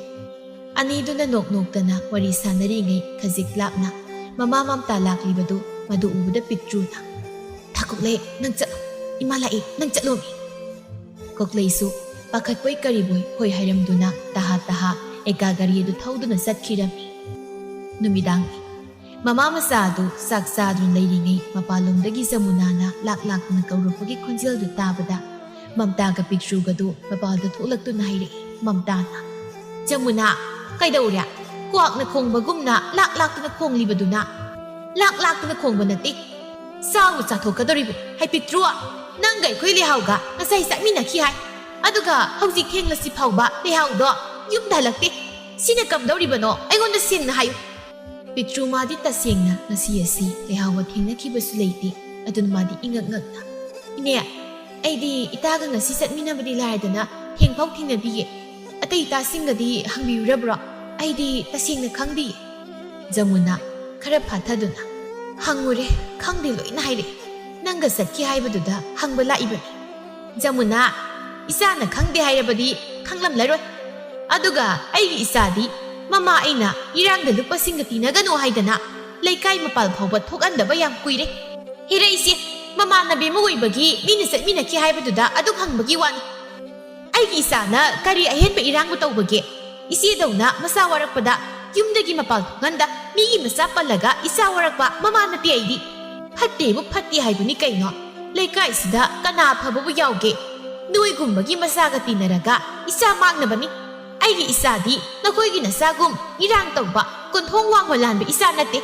ꯑꯅꯤꯗꯨꯅ ꯅꯣꯛ ꯅꯣꯛꯇꯅ ꯋꯥꯔꯤ ꯁꯥꯟꯅꯔꯤꯉꯩ ꯈꯖꯤꯛ ꯂꯥꯞꯅ ꯃꯃꯥ ꯃꯝꯇꯥ ꯂꯥꯛꯂꯤꯕꯗꯨ ꯃꯗꯨ ꯎꯕꯗ ꯄꯤꯛꯇ꯭ꯔꯨꯅ, "ꯊꯥ ꯀꯣꯛꯂꯩ, ꯅꯪ ꯆꯠꯂꯣ꯫ ꯏꯃꯥ ꯂꯥꯛꯏ, ꯅꯪ ꯆꯠꯂꯣꯃꯤ꯫" ꯀꯣꯛꯂꯩꯁꯨ ꯄꯥꯈꯠꯄꯣꯏ ꯀꯔꯤꯕꯣꯏ ꯍꯣꯏ ꯍꯥꯏꯔꯝꯗꯨꯅ ꯇꯍꯥ ꯇꯍꯥ ꯑꯦꯀꯥ ꯒꯥꯔꯤ ꯑꯗꯨ ꯊꯧꯗꯨꯅ ꯆꯠꯈꯤꯔꯝꯃꯤ꯫ ꯅꯨꯃꯤꯗꯥꯡ ꯃꯃꯥ ꯃꯆꯥ ꯑꯗꯨ ꯆꯥꯛ ꯆꯥꯗꯨꯅ ꯂꯩꯔꯤꯉꯩ ꯃꯄꯥꯟꯂꯣꯝꯗꯒꯤ ꯖꯃꯨꯅꯥꯅ ꯂꯥꯛ ꯂꯥꯛꯇꯨꯅ ꯀꯧꯔꯛꯄꯒꯤ ꯈꯣꯟꯖꯦꯜꯗꯨ ꯇꯥꯕꯗ ꯃꯝꯇꯥꯒ ꯄꯤꯛꯇ꯭ꯔꯨꯒꯗꯨ ꯃꯄꯥꯜꯗ ꯊꯣꯛꯂꯛꯇꯨꯅ ꯍꯥꯏꯔꯛꯏ꯫ ꯃꯝꯇꯥꯅ, "ꯖꯃꯨꯅꯥ, ꯀꯩꯗꯧꯔꯦ? ꯀ꯭ꯋꯥꯛꯅ ꯈꯣꯡꯕꯒꯨꯝꯅ ꯂꯥꯛ ꯂꯥꯛꯇꯨꯅ ꯈꯣꯡꯂꯤꯕꯗꯨꯅ?" "ꯂꯥꯛ ꯂꯥꯛꯇꯨꯅ ꯈꯣꯡꯕ ꯅꯠꯇꯦ, ꯆꯥꯕꯨ ꯆꯥꯊꯣꯛꯀꯗꯧꯔꯤꯕꯅꯤ꯫ ꯍꯥꯏ ꯄꯤꯛꯇ꯭ꯔꯨ, ꯅꯪꯒ ꯑꯩꯈꯣꯏ ꯂꯩꯍꯥꯎꯒ ꯉꯁꯥꯏ ꯆꯠꯃꯤꯟꯅꯈꯤ ꯍꯥꯏ, ꯑꯗꯨꯒ ꯍꯧꯖꯤꯛ ꯊꯦꯡꯂꯁꯤ ꯐꯥꯎꯕ ꯂꯩꯍꯥꯎꯗꯣ ꯌꯨꯝꯗ ꯍꯜꯂꯛꯇꯦ꯫ ꯁꯤꯅ ꯀꯝꯗꯧꯔꯤꯕꯅꯣ? ꯑꯩꯉꯣꯟꯗ ꯁꯦꯡꯅ ꯍꯥꯏꯌꯨ꯫" ꯄꯤꯛꯇ꯭ꯔꯨ ꯃꯥꯗꯤ ꯇꯁꯦꯡꯅ ꯉꯁꯤ ꯑꯁꯤ ꯂꯩꯍꯥꯎꯒ ꯊꯦꯡꯅꯈꯤꯕꯁꯨ ꯂꯩꯇꯦ꯫ ꯑꯗꯨꯅ ꯃꯥꯗꯤ ꯏꯉꯛ ꯉꯛꯅ, "ꯏꯅꯦ, ꯑꯩꯗꯤ ꯏꯇꯥꯒ ꯉꯁꯤ ꯆꯠꯃꯤꯟꯅꯕꯗꯤ ꯂꯥꯏꯔꯗꯅ ꯊꯦꯡꯐꯥꯎ ꯊꯦꯡꯅꯗꯤꯌꯦ꯫ ꯑꯇꯩ ꯏꯇꯥꯁꯤꯡꯒꯗꯤ ꯍꯪꯕꯤꯔꯨꯔꯕ꯭ꯔꯣ? ꯑꯩꯗꯤ ꯇꯁꯦꯡꯅ ꯈꯪꯗꯤꯌꯦ꯫" ꯖꯃꯨꯅꯥ, ꯈꯔ ꯐꯥꯊꯗꯨꯅ, "ꯍꯪꯉꯨꯔꯦ, ꯈꯪꯗꯦ, ꯂꯣꯏꯅ ꯍꯥꯏꯔꯛꯑꯦ꯫ ꯅꯪꯒ ꯆꯠꯈꯤ ꯍꯥꯏꯕꯗꯨꯗ ꯍꯪꯕ ꯂꯥꯛꯏꯕꯅꯤ꯫" ꯖꯃꯨꯅꯥ, "ꯏꯆꯥꯅ ꯈꯪꯗꯦ ꯍꯥꯏꯔꯕꯗꯤ ꯈꯪꯂꯝꯂꯔꯣꯏ꯫ ꯑꯗꯨꯒ ꯑꯩꯒꯤ ꯏꯆꯥꯗꯤ ꯃꯃꯥ ꯑꯩꯅ ꯏꯔꯥꯡꯗ ꯂꯨꯞꯄꯁꯤꯡꯒ ꯇꯤꯟꯅꯒꯅꯨ ꯍꯥꯏꯗꯅ ꯂꯩꯀꯥꯏ ꯃꯄꯥꯜ ꯐꯥꯎꯕ ꯊꯣꯛꯍꯟꯗꯕ ꯌꯥꯝ ꯀꯨꯏꯔꯦ꯫ ꯍꯦꯔꯥ ꯏꯆꯦ, ꯃꯃꯥꯟꯅꯕꯤ ꯑꯃ ꯑꯣꯏꯕꯒꯤ ꯃꯤꯅ ꯆꯠꯃꯤꯟꯅꯈꯤ ꯍꯥꯏꯕꯗꯨꯗ ꯑꯗꯨꯝ ꯍꯪꯕꯒꯤ ꯋꯥꯅꯤ꯫ ꯑꯩꯒꯤ ꯏꯆꯥꯅ ꯀꯔꯤ ꯑꯍꯦꯟꯕ ꯏꯔꯥꯡꯕꯨ ꯇꯧꯕꯒꯦ? ꯏꯆꯦꯗꯧꯅ ꯃꯆꯥ ꯋꯥꯔꯛꯄꯗ ꯌꯨꯝꯗꯒꯤ ꯃꯄꯥꯟ ꯊꯣꯛꯍꯟꯗ ꯃꯤꯒꯤ ꯃꯆꯥ ꯄꯜꯂꯒ ꯏꯆꯥ ꯋꯥꯔꯛꯄ ꯃꯃꯥ ꯅꯠꯇꯦ ꯑꯩꯗꯤ꯫ ꯐꯠꯇꯦꯕꯨ ꯐꯠꯇꯦ ꯍꯥꯏꯕꯅꯤ ꯀꯩꯅꯣ? ꯂꯩꯀꯥꯏꯁꯤꯗ ꯀꯅꯥ ꯐꯕꯕꯨ ꯌꯥꯎꯒꯦ? ꯅꯣꯏꯒꯨꯝꯕꯒꯤ ꯃꯆꯥꯒ ꯇꯤꯟꯅꯔꯒ ꯏꯆꯥ ꯃꯥꯡꯅꯕꯅꯤ꯫ ꯑꯩꯒꯤ ꯏꯆꯥꯗꯤ ꯅꯈꯣꯏꯒꯤ ꯅꯆꯥꯒꯨꯝ ꯏꯔꯥꯡ ꯇꯧꯕ, ꯀꯣꯟꯊꯣꯡ ꯋꯥꯡꯃ ꯂꯥꯟꯕ ꯏꯆꯥ ꯅꯠꯇꯦ꯫"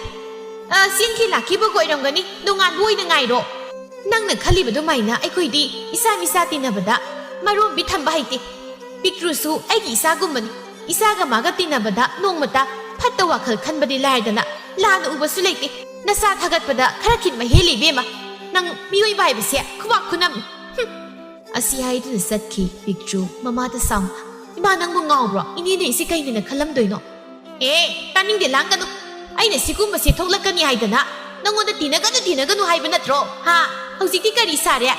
"ꯑ, ꯆꯦꯟꯈꯤ ꯂꯥꯛꯈꯤꯕꯒ ꯑꯣꯏꯔꯝꯒꯅꯤ, ꯅꯣꯡꯉꯥꯟꯕ ꯑꯣꯏꯅ ꯉꯥꯏꯔꯣ꯫ ꯅꯪꯅ ꯈꯜꯂꯤꯕ ꯑꯗꯨꯃꯥꯏꯅ ꯑꯩꯈꯣꯏꯗꯤ ꯏꯆꯥ ꯃꯤꯆꯥ ꯇꯤꯟꯅꯕꯗ ꯃꯔꯣꯝꯕꯤ ꯊꯝꯕ ꯍꯩꯇꯦ꯫ ꯄꯤꯛꯇ꯭ꯔꯨꯁꯨ ꯑꯩꯒꯤ ꯏꯆꯥꯒꯨꯝꯕꯅꯤ꯫ ꯏꯆꯥꯒ ꯃꯥꯒ ꯇꯤꯟꯅꯕꯗ ꯅꯣꯡꯃꯇ ꯐꯠꯇ ꯋꯥꯈꯜ ꯈꯟꯕꯗꯤ ꯂꯥꯏꯔꯗꯅ ꯂꯥꯟꯅ ꯎꯕꯁꯨ ꯂꯩꯇꯦ꯫ ꯅꯆꯥ ꯊꯥꯒꯠꯄꯗ ꯈꯔ ꯈꯤꯟꯕ ꯍꯦꯜꯂꯤ ꯏꯕꯦꯝꯃ꯫ ꯅꯪ ꯃꯤꯑꯣꯏꯕ ꯍꯥꯏꯕꯁꯦ ꯈꯨꯕꯥꯛ ꯈꯨꯅꯝꯅꯤ꯫" ꯍꯨꯝ꯫ ꯑꯁꯤ ꯍꯥꯏꯗꯨꯅ ꯆꯠꯈꯤ ꯄꯤꯛꯇ꯭ꯔꯨ ꯃꯃꯥꯗ ꯁꯥꯎꯅ꯫ "ꯏꯃꯥ, ꯅꯪꯕꯨ ꯉꯥꯎꯕ꯭ꯔꯣ? ꯏꯅꯦꯅ ꯏꯆꯦ ꯀꯩꯅꯦꯅ ꯈꯜꯂꯝꯗꯣꯏꯅꯣ?" "ꯑꯦ, ꯇꯥꯅꯤꯡꯗꯦ, ꯂꯥꯡꯒꯅꯨ꯫ ꯑꯩꯅ ꯁꯤꯒꯨꯝꯕꯁꯦ ꯊꯣꯛꯂꯛꯀꯅꯤ ꯍꯥꯏꯗꯅ ꯅꯪꯉꯣꯟꯗ ꯇꯤꯟꯅꯒꯅꯨ, ꯇꯤꯟꯅꯒꯅꯨ ꯍꯥꯏꯕ ꯅꯠꯇ꯭ꯔꯣ? ꯍꯥ? ꯍꯧꯖꯤꯛꯇꯤ ꯀꯔꯤ ꯁꯥꯔꯦ?"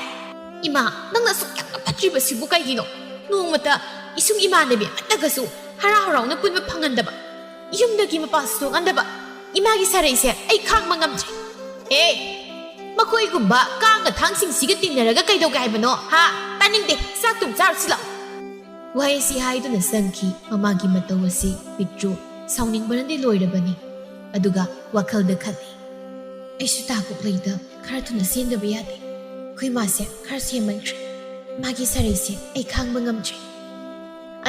"ꯏꯃꯥ, ꯅꯪꯅ ꯑꯁꯨꯛ ꯌꯥꯝꯅ ꯐꯠꯇ꯭ꯔꯤꯕꯁꯤꯕꯨ ꯀꯩꯒꯤꯅꯣ? ꯅꯣꯡꯃꯇ ꯏꯁꯨꯡ ꯏꯃꯥꯟꯅꯕꯤ ꯑꯃꯠꯇꯒꯁꯨ ꯍꯔꯥꯎ ꯍꯔꯥꯎꯅ ꯄꯨꯟꯕ ꯐꯪꯍꯟꯗꯕ, ꯌꯨꯝꯗꯒꯤ ꯃꯄꯥꯟꯁꯨ ꯊꯣꯛꯍꯟꯗꯕ ꯏꯃꯥꯒꯤ ꯁꯥꯔꯩꯁꯦ ꯑꯩ ꯈꯥꯡꯕ ꯉꯝꯗ꯭ꯔꯦ꯫ ꯑꯦ, ꯃꯈꯣꯏꯒꯨꯝꯕ ꯀꯥꯡꯒ ꯊꯥꯡꯁꯤꯡꯁꯤꯒ ꯇꯤꯟꯅꯔꯒ ꯀꯩꯗꯧꯒꯦ ꯍꯥꯏꯕꯅꯣ? ꯍꯥ? ꯇꯥꯅꯤꯡꯗꯦ, ꯆꯥꯛ ꯇꯨꯝ ꯆꯥꯔꯨꯁꯤ ꯂꯥꯛꯑꯣ꯫ ꯋꯥꯍꯩꯁꯤ ꯍꯥꯏꯗꯨꯅ ꯆꯪꯈꯤ꯫ ꯃꯃꯥꯒꯤ ꯃꯇꯧ ꯑꯁꯤ ꯄꯤꯇ꯭ꯔꯨ ꯁꯥꯎꯅꯤꯡꯕꯅꯗꯤ ꯂꯣꯏꯔꯕꯅꯤ꯫ ꯑꯗꯨꯒ ꯋꯥꯈꯜꯗ ꯈꯜꯂꯤ, "ꯑꯩꯁꯨ ꯇꯥ ꯀꯣꯛꯂꯩꯗ ꯈꯔ ꯊꯨꯅ ꯆꯦꯟꯗꯕ ꯌꯥꯗꯦ꯫ ꯑꯩꯈꯣꯏ ꯃꯥꯁꯦ ꯈꯔ ꯁꯦꯝꯃꯟꯈ꯭ꯔꯦ꯫ ꯃꯥꯒꯤ ꯁꯥꯔꯩꯁꯦ ꯑꯩ ꯈꯥꯡꯕ ꯉꯝꯗ꯭ꯔꯦ"꯫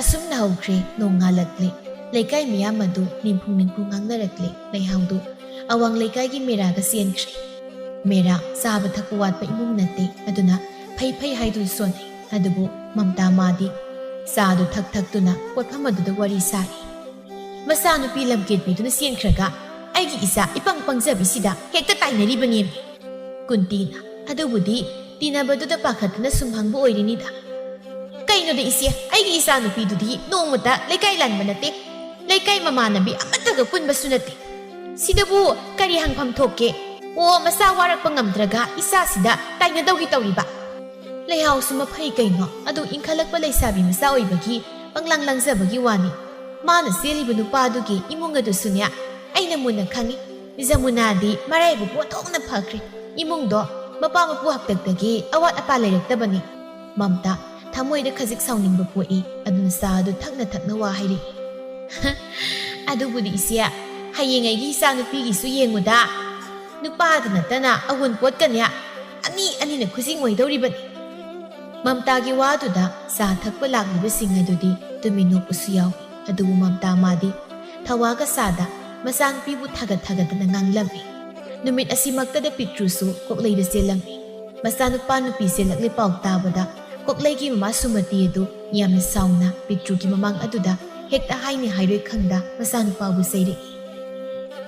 ꯑꯁꯨꯝꯅ ꯍꯧꯈ꯭ꯔꯦ꯫ ꯅꯣꯡ ꯉꯥꯜꯂꯛꯂꯦ꯫ ꯂꯩꯀꯥꯏ ꯃꯤꯌꯥꯝ ꯑꯗꯨ ꯅꯤꯝꯐꯨ ꯅꯤꯝꯐꯨ ꯉꯥꯡꯅꯔꯛꯂꯦ꯫ ꯂꯩꯍꯥꯎꯗꯨ ꯑꯋꯥꯡ ꯂꯩꯀꯥꯏꯒꯤ ꯃꯦꯔꯥꯒ ꯆꯦꯟꯈ꯭ꯔꯦ꯫ ꯃꯦꯔꯥ ꯆꯥꯕ ꯊꯛꯄ ꯋꯥꯠꯄ ꯏꯃꯨꯡ ꯅꯠꯇꯦ, ꯑꯗꯨꯅ ꯐꯩ ꯐꯩ ꯍꯥꯏꯗꯨꯅ ꯁꯣꯟꯅꯩ꯫ ꯑꯗꯨꯕꯨ ꯃꯝꯇꯥ ꯃꯥꯗꯤ ꯆꯥꯗꯨ ꯊꯛ ꯊꯛꯇꯨꯅ ꯄꯣꯠꯐꯝ ꯑꯗꯨꯗ ꯋꯥꯔꯤ ꯁꯥꯔꯤ꯫ ꯃꯆꯥꯅꯨꯄꯤ ꯂꯝꯀꯦꯠꯄꯤꯗꯨꯅ ꯆꯦꯟꯈ꯭ꯔꯒ ꯑꯩꯒꯤ ꯏꯆꯥ ꯏꯄꯪ ꯄꯪꯖꯕꯤꯁꯤꯗ ꯍꯦꯛꯇ ꯇꯥꯏꯅꯔꯤꯕꯅꯦꯃꯤ꯫ ꯀꯨꯟꯇꯤꯅ, "ꯑꯗꯨꯕꯨꯗꯤ ꯇꯤꯟꯅꯕꯗꯨꯗ ꯄꯥꯈꯠꯇꯅ ꯁꯨꯝ ꯍꯪꯕ ꯑꯣꯏꯔꯤꯅꯤꯗ"꯫ "ꯀꯩꯅꯣꯗ ꯏꯆꯦ, ꯑꯩꯒꯤ ꯏꯆꯥꯅꯨꯄꯤꯗꯨꯗꯤ ꯅꯣꯡꯃꯇ ꯂꯩꯀꯥꯏ ꯂꯥꯟꯕ ꯅꯠꯇꯦ, ꯂꯩꯀꯥꯏ ꯃꯃꯥꯟꯅꯕꯤ ꯑꯃꯠꯇꯒ ꯄꯨꯟꯕꯁꯨ ꯅꯠꯇꯦ꯫ ꯁꯤꯗꯕꯨ ꯀꯔꯤ ꯍꯪꯐꯝ ꯊꯣꯛꯀꯦ? ꯑꯣ, ꯃꯆꯥ ꯋꯥꯔꯛꯄ ꯉꯝꯗ꯭ꯔꯒ ꯏꯆꯥꯁꯤꯗ ꯇꯥꯏꯅꯗꯧꯒꯤ ꯇꯧꯔꯤꯕ"꯫ ꯂꯩꯍꯥꯎꯁꯨ ꯃꯐꯩ ꯀꯩꯅꯣ, ꯑꯗꯨ ꯏꯟꯈꯠꯂꯛꯄ ꯂꯩꯁꯥꯕꯤ ꯃꯆꯥ ꯑꯣꯏꯕꯒꯤ ꯄꯪꯂꯥꯡ ꯂꯥꯡꯖꯕꯒꯤ ꯋꯥꯅꯤ꯫ ꯃꯥꯅ ꯆꯦꯜꯂꯤꯕ ꯅꯨꯄꯥꯗꯨꯒꯤ ꯏꯃꯨꯡ ꯑꯗꯨꯁꯨꯅꯦ, ꯑꯩꯅ ꯃꯨꯟꯅ ꯈꯪꯏ꯫ ꯖꯃꯨꯅꯥꯗꯤ ꯃꯔꯥꯏꯕꯛ ꯑꯣꯟꯊꯣꯛꯅ ꯐꯈ꯭ꯔꯦ꯫ ꯏꯃꯨꯡꯗꯣ ꯃꯄꯥ ꯃꯄꯨ ꯍꯥꯛꯇꯛꯇꯒꯤ ꯑꯋꯥꯠ ꯑꯄꯥ ꯂꯩꯔꯛꯇꯕꯅꯤ꯫ ꯃꯝꯇꯥ ꯊꯃꯣꯏꯗ ꯈꯖꯤꯛ ꯁꯥꯎꯅꯤꯡꯕ ꯄꯣꯛꯏ, ꯑꯗꯨꯅ ꯆꯥ ꯑꯗꯨ ꯊꯛꯅ ꯊꯛꯅ ꯋꯥ ꯍꯥꯏꯔꯛꯏ꯫ "ꯑꯗꯨꯕꯨꯗꯤ ꯏꯆꯦ, ꯍꯌꯦꯡ ꯑꯩꯒꯤ ꯏꯆꯥꯅꯨꯄꯤꯒꯤꯁꯨ ꯌꯦꯡꯉꯨꯗ꯫ ꯅꯨꯄꯥꯗ ꯅꯠꯇꯅ ꯑꯋꯨꯟꯄꯣꯠꯀꯅꯦ ꯑꯅꯤ ꯑꯅꯤꯅ ꯈꯨꯖꯤꯡ ꯑꯣꯏꯗꯧꯔꯤꯕꯅꯤ"꯫ ꯃꯝꯇꯥꯒꯤ ꯋꯥꯗꯨꯗ ꯆꯥ ꯊꯛꯄ ꯂꯥꯛꯂꯤꯕꯁꯤꯡ ꯑꯗꯨꯗꯤ ꯇꯨꯃꯤꯟ ꯅꯣꯛꯄꯁꯨ ꯌꯥꯎꯏ꯫ ꯑꯗꯨꯕꯨ ꯃꯝꯇꯥ ꯃꯥꯗꯤ ꯊꯋꯥꯒ ꯁꯥꯗ ꯃꯆꯥꯅꯨꯄꯤꯕꯨ ꯊꯥꯒꯠ ꯊꯥꯒꯠꯇꯅ ꯉꯥꯡꯂꯝꯃꯤ꯫ ꯅꯨꯃꯤꯠ ꯑꯁꯤꯃꯛꯇꯗ ꯄꯤꯇ꯭ꯔꯨꯁꯨ ꯀꯣꯛꯂꯩꯗ ꯆꯦꯜꯂꯝꯃꯤ꯫ ꯃꯆꯥꯅꯨꯄꯥ ꯅꯨꯄꯤ ꯆꯦꯜꯂꯛꯂꯦ ꯄꯥꯎ ꯇꯥꯕꯗ ꯀꯣꯛꯂꯩꯒꯤ ꯃꯃꯥ ꯁꯨꯃꯇꯤ ꯑꯗꯨ ꯌꯥꯝꯅ ꯁꯥꯎꯅ ꯄꯤꯇ꯭ꯔꯨꯒꯤ ꯃꯃꯥꯡ ꯑꯗꯨꯗ ꯍꯦꯛꯇ ꯍꯥꯏꯅꯤ ꯍꯥꯏꯔꯣꯏ ꯈꯪꯗ ꯃꯆꯥꯅꯨꯄꯥꯕꯨ ꯆꯩꯔꯛꯏ꯫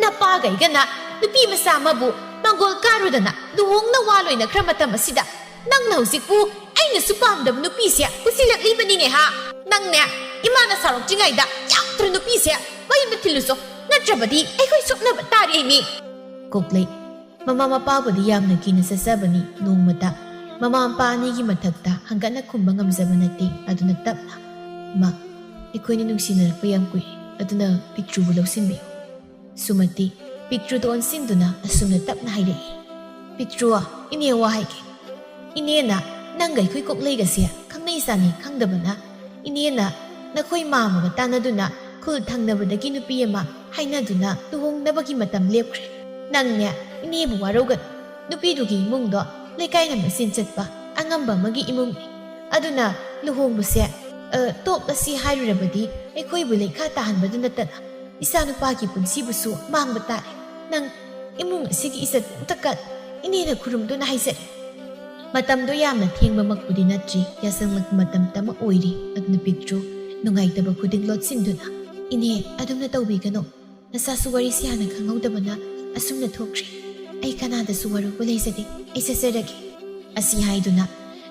"ꯅꯄꯥꯒꯩꯒꯅ ꯅꯨꯄꯤ ꯃꯆꯥ ꯑꯃꯕꯨ ꯃꯪꯒꯣꯜ ꯀꯥꯔꯨꯗꯅ ꯂꯨꯍꯣꯡꯅ ꯋꯥ ꯂꯣꯏꯅꯈ꯭ꯔ ꯃꯇꯝ ꯑꯁꯤꯗ ꯅꯪꯅ ꯍꯧꯖꯤꯛꯄꯨ ꯑꯩꯅꯁꯨ ꯄꯥꯝꯗꯕ ꯅꯨꯄꯤꯁꯦ ꯄꯨꯁꯤꯜꯂꯛꯂꯤꯕꯅꯤꯅꯦ ꯍꯥ? ꯅꯪꯅꯦ, ꯏꯃꯥꯅ ꯁꯥꯎꯔꯛꯇ꯭ꯔꯤꯉꯩꯗ ꯌꯥꯝꯗ꯭ꯔ ꯅꯨꯄꯤꯁꯦ ꯃꯌꯨꯝꯗ ꯊꯤꯜꯂꯨꯆꯣ, ꯅꯠꯇ꯭ꯔꯕꯗꯤ ꯑꯩꯈꯣꯏ ꯁꯣꯛꯅꯕ ꯇꯥꯔꯦꯃꯤ"꯫ ꯀꯣꯛꯂꯩ ꯃꯃꯥ ꯃꯄꯥꯕꯨꯗꯤ ꯌꯥꯝꯅ ꯀꯤꯅ ꯆꯠꯆꯕꯅꯤ꯫ ꯅꯣꯡꯃꯇ ꯃꯃꯥ ꯃꯄꯥ ꯑꯅꯤꯒꯤ ꯃꯊꯛꯇ ꯍꯪꯒꯠꯅ ꯈꯨꯝꯕ ꯉꯝꯖꯕ ꯅꯠꯇꯦ꯫ ꯑꯗꯨꯅ ꯇꯞꯅ, "ꯏꯃꯥ, ꯑꯩꯈꯣꯏꯅꯤ ꯅꯨꯡꯁꯤꯅꯔꯛꯄ ꯌꯥꯝ ꯀꯨꯏꯔꯦ, ꯑꯗꯨꯅ ꯄꯤꯛꯇ꯭ꯔꯨꯕꯨ ꯂꯧꯁꯤꯟꯕꯤꯌꯨ꯫" ꯁꯨꯃꯇꯤ ꯄꯤꯛꯇ꯭ꯔꯨꯗ ꯑꯣꯟꯁꯤꯟꯗꯨꯅ ꯑꯁꯨꯝꯅ ꯇꯞꯅ ꯍꯥꯏꯔꯛꯏ, "ꯄꯤꯛꯇ꯭ꯔꯨ, ꯏꯅꯦ ꯋꯥ ꯍꯥꯏꯒꯦ꯫ ꯏꯅꯦꯅ ꯅꯪꯒ ꯑꯩꯈꯣꯏ ꯀꯣꯛꯂꯩꯒꯁꯦ ꯈꯪꯅꯩ ꯆꯥꯟꯅꯩ ꯈꯪꯗꯕꯅ, ꯏꯅꯦꯅ ꯅꯈꯣꯏ ꯃꯥꯝꯃꯒ ꯇꯥꯟꯅꯗꯨꯅ ꯈꯨꯜ ꯊꯪꯅꯕꯗꯒꯤ ꯅꯨꯄꯤ ꯑꯃ ꯍꯥꯏꯅꯗꯨꯅ ꯂꯨꯍꯣꯡꯅꯕꯒꯤ ꯃꯇꯝ ꯂꯦꯞꯈ꯭ꯔꯦ꯫ ꯅꯪꯅꯦ ꯏꯅꯦꯕꯨ ꯋꯥꯔꯧꯒꯅꯨ꯫ ꯅꯨꯄꯤꯗꯨꯒꯤ ꯏꯃꯨꯡꯗꯣ ꯂꯩꯀꯥꯏꯅ ꯃꯆꯦꯟ ꯆꯠꯄ ꯑꯉꯝꯕ ꯑꯃꯒꯤ ꯏꯃꯨꯡꯅꯤ꯫ ꯑꯗꯨꯅ ꯂꯨꯍꯣꯡꯕꯁꯦ, ꯑ, ꯇꯣꯛꯂꯁꯤ ꯍꯥꯏꯔꯨꯔꯕꯗꯤ ꯑꯩꯈꯣꯏꯕꯨ ꯂꯩꯈꯥ ꯇꯥꯍꯟꯕꯗ ꯅꯠꯇꯅ ꯏꯆꯥꯅꯨꯄꯥꯒꯤ ꯄꯨꯟꯁꯤꯕꯨꯁꯨ ꯃꯥꯡꯕ ꯇꯥꯔꯦ꯫ ꯅꯪ ꯏꯃꯨꯡ ꯑꯁꯤꯒꯤ ꯏꯖꯠ ꯄꯨꯝꯇ ꯀꯠ, ꯏꯅꯦꯅ ꯈꯨꯔꯨꯝꯗꯨꯅ ꯍꯥꯏꯖꯔꯤ꯫" ꯃꯇꯝꯗꯣ ꯌꯥꯝꯅ ꯊꯦꯡꯕꯃꯛꯄꯨꯗꯤ ꯅꯠꯇ꯭ꯔꯤ, ꯌꯥꯆꯪꯂꯛꯄ ꯃꯇꯝꯇꯃꯛ ꯑꯣꯏꯔꯤ꯫ ꯑꯗꯨꯅ ꯄꯤꯛꯇ꯭ꯔꯨ ꯅꯨꯡꯉꯥꯏꯇꯕ ꯈꯨꯗꯤꯡ ꯂꯣꯠꯁꯤꯟꯗꯨꯅ, "ꯏꯅꯦ, ꯑꯗꯨꯝꯅ ꯇꯧꯕꯤꯒꯅꯨ꯫ ꯅꯆꯥꯁꯨ ꯋꯥꯔꯤꯁꯤ ꯍꯥꯟꯅ ꯈꯪꯍꯧꯗꯕꯅ ꯑꯁꯨꯝꯅ ꯊꯣꯛꯈ꯭ꯔꯦ꯫ ꯑꯩ ꯀꯅꯥꯗꯁꯨ ꯋꯥꯔꯧꯕ ꯂꯩꯖꯗꯦ꯫ ꯑꯩ ꯆꯠꯆꯔꯒꯦ꯫" ꯑꯁꯤ ꯍꯥꯏꯗꯨꯅ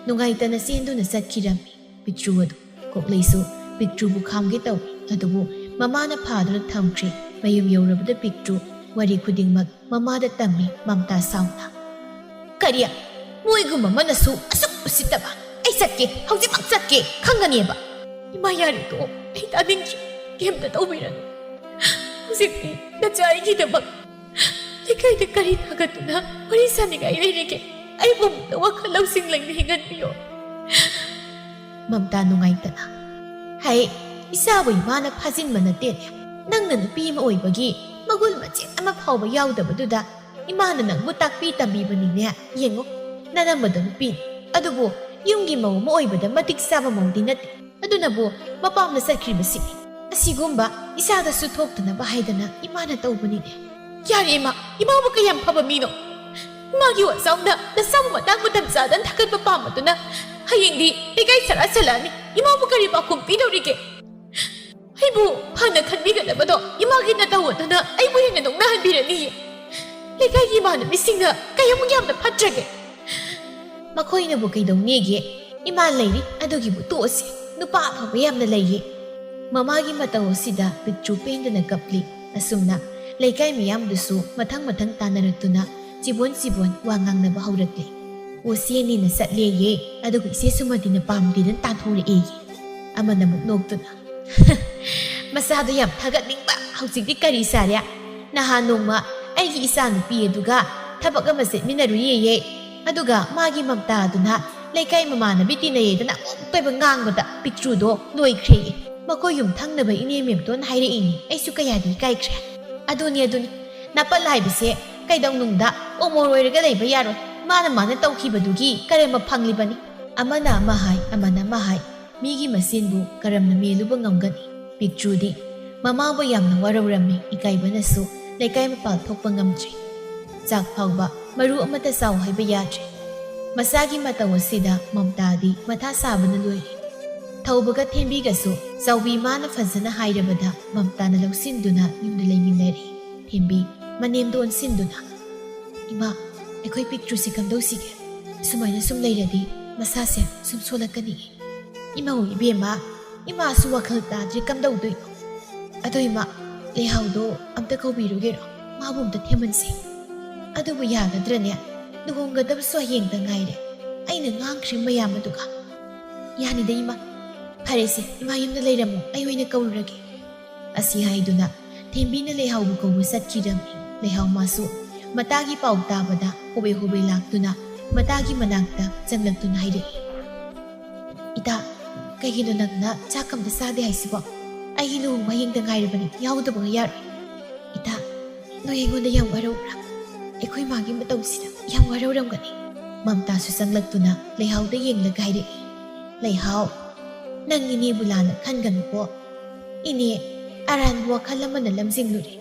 ꯅꯨꯡꯉꯥꯏꯇꯅ ꯆꯦꯟꯗꯨꯅ ꯆꯠꯈꯤꯔꯝꯃꯤ꯫ ꯄꯤꯛꯇ꯭ꯔꯨ ꯑꯗꯨ ꯀꯣꯛꯂꯩꯁꯨ ꯄꯤꯛꯇ꯭ꯔꯨꯕꯨ ꯈꯥꯝꯒꯦ ꯇꯧꯏ, ꯑꯗꯨꯕꯨ ꯃꯃꯥꯅ ꯐꯥꯗꯨꯅ ꯊꯝꯈ꯭ꯔꯦ꯫ ꯃꯌꯨꯝ ꯌꯧꯔꯕꯗ ꯄꯤꯛꯇ꯭ꯔꯨ ꯋꯥꯔꯤ ꯈꯨꯗꯤꯡꯃꯛ ꯃꯃꯥꯗ ꯇꯝꯃꯤ ꯃꯝꯇꯥ ꯁꯥꯎꯅ꯫ "ꯀꯔꯤ? ꯃꯣꯏꯒꯨꯝꯕ ꯑꯃꯅꯁꯨ ꯑꯁꯨꯛ ꯎꯁꯤꯠꯇꯕ? ꯑꯩ ꯆꯠꯀꯦ, ꯍꯧꯖꯤꯛꯃꯛ ꯆꯠꯀꯦ, ꯈꯪꯒꯅꯦꯕ꯫" "ꯏꯃꯥ, ꯌꯥꯔꯦ, ꯇꯣꯛꯑꯣ, ꯑꯩ ꯇꯥꯅꯤꯡꯗ꯭ꯔꯦ꯫ ꯀꯩꯝꯇ ꯇꯧꯕꯤꯔꯅꯨ꯫ ꯍꯧꯖꯤꯛꯇꯤ ꯅꯆꯥ ꯑꯩꯒꯤꯗꯃꯛ ꯂꯩꯀꯥꯏꯗ ꯀꯔꯤ ꯊꯥꯒꯠꯇꯨꯅ ꯋꯥꯔꯤ ꯁꯥꯅꯤꯡꯉꯥꯏ ꯂꯩꯔꯤꯒꯦ? ꯑꯩꯕꯨ ꯑꯃꯨꯛꯇ ꯋꯥꯈꯜ ꯂꯧꯁꯤꯡ ꯂꯩꯅ ꯍꯤꯡꯍꯟꯕꯤꯌꯣ꯫" ꯃꯝꯇꯥ ꯅꯨꯡꯉꯥꯏꯇꯅ, "ꯍꯩ, ꯏꯆꯥꯕꯨ ꯏꯃꯥꯅ ꯐꯥꯖꯤꯟꯕ ꯅꯠꯇꯦꯅꯦ꯫ ꯅꯪꯅ ꯅꯨꯄꯤ ꯑꯃ ꯑꯣꯏꯕꯒꯤ ꯃꯒꯨꯟ ꯃꯆꯦꯠ ꯑꯃ ꯐꯥꯎꯕ ꯌꯥꯎꯗꯕꯗꯨꯗ ꯏꯃꯥꯅ ꯅꯪꯕꯨ ꯇꯥꯛꯄꯤ ꯇꯝꯕꯤꯕꯅꯤꯅꯦ꯫ ꯌꯦꯡꯉꯨ, ꯅꯅꯝꯃꯗꯣ ꯅꯨꯄꯤꯅꯤ, ꯑꯗꯨꯕꯨ ꯌꯨꯝꯒꯤ ꯃꯧ ꯑꯃ ꯑꯣꯏꯕꯗ ꯃꯇꯤꯛ ꯆꯥꯕ ꯃꯧꯗꯤ ꯅꯠꯇꯦ꯫ ꯑꯗꯨꯅꯕꯨ ꯃꯄꯥꯝꯗ ꯆꯠꯈ꯭ꯔꯤꯕꯁꯤꯅꯤ꯫ ꯑꯁꯤꯒꯨꯝꯕ ꯏꯆꯥꯗꯁꯨ ꯊꯣꯛꯇꯅꯕ ꯍꯥꯏꯗꯅ ꯏꯃꯥꯅ ꯇꯧꯕꯅꯤꯅꯦ꯫" "ꯌꯥꯔꯦ ꯏꯃꯥ, ꯏꯃꯥꯕꯨ ꯀꯌꯥꯝ ꯐꯕ ꯃꯤꯅꯣ? ꯏꯃꯥꯒꯤ ꯋꯥꯖꯥꯎꯅ ꯅꯆꯥꯕꯨ ꯃꯇꯥꯡ ꯃꯇꯝ ꯆꯥꯗꯅ ꯊꯥꯒꯠꯄ ꯄꯥꯝꯕꯗꯨꯅ ꯍꯌꯦꯡꯗꯤ ꯂꯩꯀꯥꯏ ꯁꯔꯥ ꯁꯜꯂꯛꯑꯅꯤ꯫ ꯏꯃꯥꯕꯨ ꯀꯔꯤ ꯄꯥꯎꯈꯨꯝ ꯄꯤꯗꯧꯔꯤꯒꯦ? ꯑꯩꯕꯨ ꯐꯅ ꯈꯟꯕꯤꯒꯗꯕꯗꯣ ꯏꯃꯥꯒꯤ ꯅꯇꯧ ꯑꯗꯨꯅ ꯑꯩꯕꯨ ꯍꯦꯟꯅ ꯅꯣꯛꯅꯍꯟꯕꯤꯔꯅꯤꯌꯦ꯫ ꯂꯩꯀꯥꯏꯒꯤ ꯏꯃꯥꯟꯅꯕꯤꯁꯤꯡꯅ ꯀꯌꯥꯃꯨꯛ ꯌꯥꯝꯅ ꯐꯠꯇ꯭ꯔꯒꯦ? ꯃꯈꯣꯏꯅꯕꯨ ꯀꯩꯗꯧꯅꯦꯒꯦ? ꯏꯃꯥ ꯂꯩꯔꯤ, ꯑꯗꯨꯒꯤꯕꯨ ꯇꯣꯛꯑꯁꯤ꯫ ꯅꯨꯄꯥ ꯑꯐꯕ ꯌꯥꯝꯅ ꯂꯩꯌꯦ꯫" ꯃꯃꯥꯒꯤ ꯃꯇꯧ ꯑꯁꯤꯗ ꯄꯤꯛꯇ꯭ꯔꯨ ꯄꯦꯟꯗꯅ ꯀꯞꯂꯤ꯫ ꯑꯁꯨꯝꯅ ꯂꯩꯀꯥꯏ ꯃꯤꯌꯥꯝꯗꯨꯁꯨ ꯃꯊꯪ ꯃꯊꯪ ꯇꯥꯟꯅꯔꯛꯇꯨꯅ ꯆꯤꯕꯣꯟ ꯆꯤꯕꯣꯟ ꯋꯥ ꯉꯥꯡꯅꯕ ꯍꯧꯔꯛꯂꯦ꯫ "ꯑꯣ, ꯆꯦꯅꯤꯅ ꯆꯠꯂꯦꯌꯦ, ꯑꯗꯨꯒ ꯏꯆꯦ ꯁꯨꯃꯇꯤꯅ ꯄꯥꯝꯗꯦꯗꯅ ꯇꯥꯟꯊꯣꯔꯛꯑꯦꯌꯦ꯫" ꯑꯃꯅ ꯑꯃꯨꯛ ꯅꯣꯛꯇꯨꯅ, "ꯃꯆꯥꯗꯣ ꯌꯥꯝ ꯊꯥꯒꯠꯅꯤꯡꯕ, ꯍꯧꯖꯤꯛꯇꯤ ꯀꯔꯤ ꯁꯥꯔꯦ? ꯅꯍꯥꯟ ꯅꯣꯡꯃ ꯑꯩꯒꯤ ꯏꯆꯥ ꯅꯨꯄꯤ ꯑꯗꯨꯒ ꯊꯕꯛ ꯑꯃ ꯆꯠꯃꯤꯟꯅꯔꯨꯏꯌꯦ꯫ ꯑꯗꯨꯒ ꯃꯥꯒꯤ ꯃꯝꯇꯥꯗꯨꯅ ꯂꯩꯀꯥꯏ ꯃꯃꯥꯟꯅꯕꯤ ꯇꯤꯟꯅꯩꯌꯦꯗꯅ ꯑꯃꯨꯛꯇꯣꯏꯕ ꯉꯥꯡꯕꯗ ꯄꯤꯛꯇ꯭ꯔꯨꯗꯣ ꯂꯣꯏꯈ꯭ꯔꯦꯌꯦ꯫ ꯃꯈꯣꯏ ꯌꯨꯝ ꯊꯪꯅꯕ ꯏꯅꯦ ꯃꯦꯝꯇꯣꯟ ꯍꯥꯏꯔꯛꯏꯅꯦ꯫ ꯑꯩꯁꯨ ꯀꯌꯥꯗꯤ ꯏꯀꯥꯏꯈ꯭ꯔꯦ꯫ ꯑꯗꯨꯅꯤ, ꯑꯗꯨꯅꯤ꯫ ꯅꯥꯄꯜ ꯍꯥꯏꯕꯁꯦ ꯀꯩꯗꯧꯅꯨꯡꯗ ꯎꯃꯣꯔꯣꯏꯔꯒ ꯂꯩꯕ ꯌꯥꯔꯣꯏ꯫ ꯃꯥꯅ, ꯃꯥꯅ ꯇꯧꯈꯤꯕꯗꯨꯒꯤ ꯀꯔꯦꯝꯕ ꯐꯪꯂꯤꯕꯅꯤ꯫" ꯑꯃꯅ ꯑꯃ ꯍꯥꯏ, ꯑꯃꯅ ꯑꯃ ꯍꯥꯏ꯫ ꯃꯤꯒꯤ ꯃꯁꯦꯟꯕꯨ ꯀꯔꯝꯅ ꯃꯦꯜꯂꯨꯕ ꯉꯝꯒꯅꯤ? ꯄꯤꯛꯇ꯭ꯔꯨꯗꯤ ꯃꯃꯥꯕꯨ ꯌꯥꯝꯅ ꯋꯥꯔꯧꯔꯝꯃꯤ꯫ ꯏꯀꯥꯏꯕꯅꯁꯨ ꯂꯩꯀꯥꯏ ꯃꯄꯥꯜ ꯊꯣꯛꯄ ꯉꯝꯗ꯭ꯔꯦ꯫ ꯆꯥꯛ ꯐꯥꯎꯕ ꯃꯔꯨ ꯑꯃꯠꯇ ꯆꯥꯎ ꯍꯥꯏꯕ ꯌꯥꯗ꯭ꯔꯦ꯫ ꯃꯆꯥꯒꯤ ꯃꯇꯧ ꯑꯁꯤꯗ ꯃꯝꯇꯥꯗꯤ ꯃꯊꯥ ꯁꯥꯕꯅ ꯂꯣꯏꯔꯦ꯫ ꯊꯧꯕꯒ ꯊꯦꯝꯕꯤꯒꯁꯨ ꯆꯥꯎꯕꯤ ꯃꯥꯅ ꯐꯖꯅ ꯍꯥꯏꯔꯕꯗ ꯃꯝꯇꯥꯅ ꯂꯧꯁꯤꯟꯗꯨꯅ ꯌꯨꯝꯗ ꯂꯩꯃꯤꯟꯅꯔꯦ꯫ ꯊꯦꯝꯕꯤ ꯃꯅꯦꯝꯗ ꯑꯣꯟꯁꯤꯟꯗꯨꯅ, "ꯏꯃꯥ, ꯑꯩꯈꯣꯏ ꯄꯤꯛꯇ꯭ꯔꯨꯁꯤ ꯀꯝꯗꯧꯁꯤꯒꯦ? ꯁꯨꯃꯥꯏꯅ ꯁꯨꯝ ꯂꯩꯔꯗꯤ ꯃꯁꯥꯁꯦ ꯁꯨꯝ ꯁꯣꯜꯂꯛꯀꯅꯤ꯫ ꯏꯃꯧ ꯏꯕꯦꯝꯃ, ꯏꯃꯥꯁꯨ ꯋꯥꯈꯜ ꯇꯥꯗ꯭ꯔꯦ, ꯀꯝꯗꯧꯗꯣꯏꯅꯣ? ꯑꯗꯣ ꯏꯃꯥ, ꯂꯩꯍꯥꯎꯗꯣ ꯑꯝꯇ ꯀꯧꯕꯤꯔꯨꯒꯦꯔꯣ? ꯃꯥꯕꯨ ꯑꯝꯇ ꯊꯦꯝꯍꯟꯁꯤ꯫" "ꯑꯗꯨꯕꯨ ꯌꯥꯒꯗ꯭ꯔꯅꯦ? ꯂꯨꯍꯣꯡꯒꯗꯕꯁꯨ ꯍꯌꯦꯡꯗ ꯉꯥꯏꯔꯦ꯫ ꯑꯩꯅ ꯉꯥꯡꯈ꯭ꯔꯦ ꯃꯌꯥꯝ ꯑꯗꯨꯒ꯫" "ꯌꯥꯅꯤꯗ ꯏꯃꯥ꯫ ꯐꯔꯦꯁꯦ, ꯏꯃꯥ ꯌꯨꯝꯗ ꯂꯩꯔꯝꯃꯣ, ꯑꯩ ꯑꯣꯏꯅ ꯀꯧꯔꯨꯔꯒꯦ꯫" ꯑꯁꯤ ꯍꯥꯏꯗꯨꯅ ꯊꯦꯝꯕꯤꯅ ꯂꯩꯍꯥꯎꯕꯨ ꯀꯧꯕ ꯆꯠꯈꯤꯔꯝꯃꯤ꯫ ꯂꯩꯍꯥꯎ ꯃꯥꯁꯨ ꯃꯇꯥꯒꯤ ꯄꯥꯎ ꯇꯥꯕꯗ ꯍꯣꯕꯦ ꯍꯣꯕꯦ ꯂꯥꯛꯇꯨꯅ ꯃꯇꯥꯒꯤ ꯃꯅꯥꯛꯇ ꯆꯪꯂꯛꯇꯨꯅ ꯍꯥꯏꯔꯛꯏ, "ꯏꯇꯥ, ꯀꯩꯒꯤꯅꯣ ꯅꯪꯅ ꯆꯥꯛ ꯑꯝꯇ ꯆꯥꯗꯦ ꯍꯥꯏꯁꯤꯕꯣ? ꯑꯩꯒꯤ ꯂꯨꯍꯣꯡꯕ ꯍꯌꯦꯡꯗ ꯉꯥꯏꯔꯕꯅꯤ, ꯌꯥꯎꯗꯕꯒ ꯌꯥꯔꯣꯏ꯫" "ꯏꯇꯥ, ꯅꯣꯏ ꯑꯩꯉꯣꯟꯗ ꯌꯥꯝ ꯋꯥꯔꯧꯕ꯭ꯔꯥ? ꯑꯩꯈꯣꯏ ꯃꯥꯒꯤ ꯃꯇꯧꯁꯤꯗ ꯌꯥꯝ ꯋꯥꯔꯧꯔꯝꯒꯅꯤ꯫" ꯃꯝꯇꯥꯁꯨ ꯆꯪꯂꯛꯇꯨꯅ ꯂꯩꯍꯥꯎꯗ ꯌꯦꯡꯂꯒ ꯍꯥꯏꯔꯛꯏ, "ꯂꯩꯍꯥꯎ, ꯅꯪ ꯏꯅꯦꯕꯨ ꯂꯥꯟꯅ ꯈꯟꯒꯅꯨꯀꯣ꯫ ꯏꯅꯦ, ꯑꯔꯥꯟꯕ ꯋꯥꯈꯜ ꯑꯃꯅ ꯂꯝꯖꯤꯡꯂꯨꯔꯦ꯫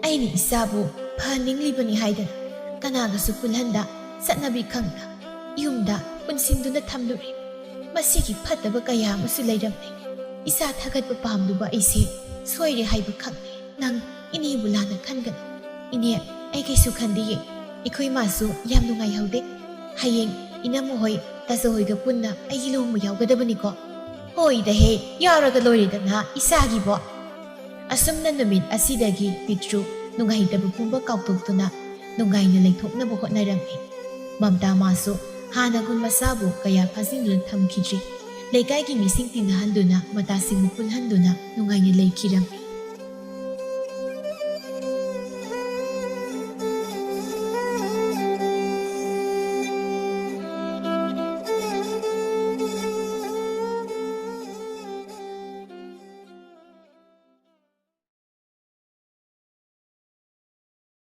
ꯑꯩꯅ ꯏꯆꯥꯕꯨ ꯐꯍꯟꯅꯤꯡꯂꯤꯕꯅꯤ ꯍꯥꯏꯗꯅ ꯀꯅꯥꯒꯁꯨ ꯄꯨꯜꯍꯟꯗ, ꯆꯠꯅꯕꯤ ꯈꯪꯅ ꯌꯨꯝꯗ ꯄꯨꯟꯁꯤꯟꯗꯨꯅ ꯊꯝꯂꯨꯔꯦ꯫ ꯃꯁꯤꯒꯤ ꯐꯠꯇꯕ ꯀꯌꯥ ꯑꯃꯁꯨ ꯂꯩꯔꯝꯂꯦ꯫ ꯏꯆꯥ ꯊꯥꯒꯠꯄ ꯄꯥꯝꯂꯨꯕ ꯑꯩꯁꯦ ꯁꯣꯏꯔꯦ ꯍꯥꯏꯕ ꯈꯪꯂꯦ꯫ ꯅꯪ ꯏꯅꯦꯕꯨ ꯂꯥꯟꯅ ꯈꯟꯒꯅꯨ꯫" "ꯏꯅꯦ, ꯑꯩ ꯀꯩꯁꯨ ꯈꯟꯗꯤꯌꯦ꯫ ꯑꯩꯈꯣꯏ ꯃꯥꯁꯨ ꯌꯥꯝ ꯅꯨꯡꯉꯥꯏꯍꯧꯗꯦ꯫ ꯍꯌꯦꯡ ꯏꯅꯝꯃ ꯍꯣꯏ, ꯇꯥꯆꯧ ꯍꯣꯏꯒ ꯄꯨꯟꯅ ꯑꯩꯒꯤ ꯂꯨꯍꯣꯡꯕ ꯌꯥꯎꯒꯗꯕꯅꯤꯀꯣ꯫" "ꯍꯣꯏꯗꯍꯦ, ꯌꯥꯎꯔꯒ ꯂꯣꯏꯔꯦꯗꯅ ꯏꯆꯥꯒꯤꯕꯣ꯫" ꯑꯁꯨꯝꯅ ꯅꯨꯃꯤꯠ ꯑꯁꯤꯗꯒꯤ ꯄꯤꯛꯇ꯭ꯔꯨ ꯅꯨꯡꯉꯥꯏꯇꯕ ꯄꯨꯝꯕ ꯀꯥꯎꯊꯣꯛꯇꯨꯅ ꯅꯨꯡꯉꯥꯏꯅ ꯂꯩꯊꯣꯛꯅꯕ ꯍꯣꯠꯅꯔꯝꯃꯤ꯫ ꯃꯝꯇꯥ ꯃꯥꯁꯨ ꯍꯥꯟꯅꯒꯨꯝ ꯃꯁꯥꯕꯨ ꯀꯌꯥ ꯐꯥꯖꯤꯟꯗꯨꯅ ꯊꯝꯈꯤꯗ꯭ꯔꯤ꯫ ꯂꯩꯀꯥꯏꯒꯤ ꯃꯤꯁꯤꯡ ꯇꯤꯟꯅꯍꯟꯗꯨꯅ, ꯃꯇꯥꯁꯤꯡꯕꯨ ꯄꯨꯜꯍꯟꯗꯨꯅ ꯅꯨꯡꯉꯥꯏꯅ ꯂꯩꯈꯤꯔꯝꯃꯤ꯫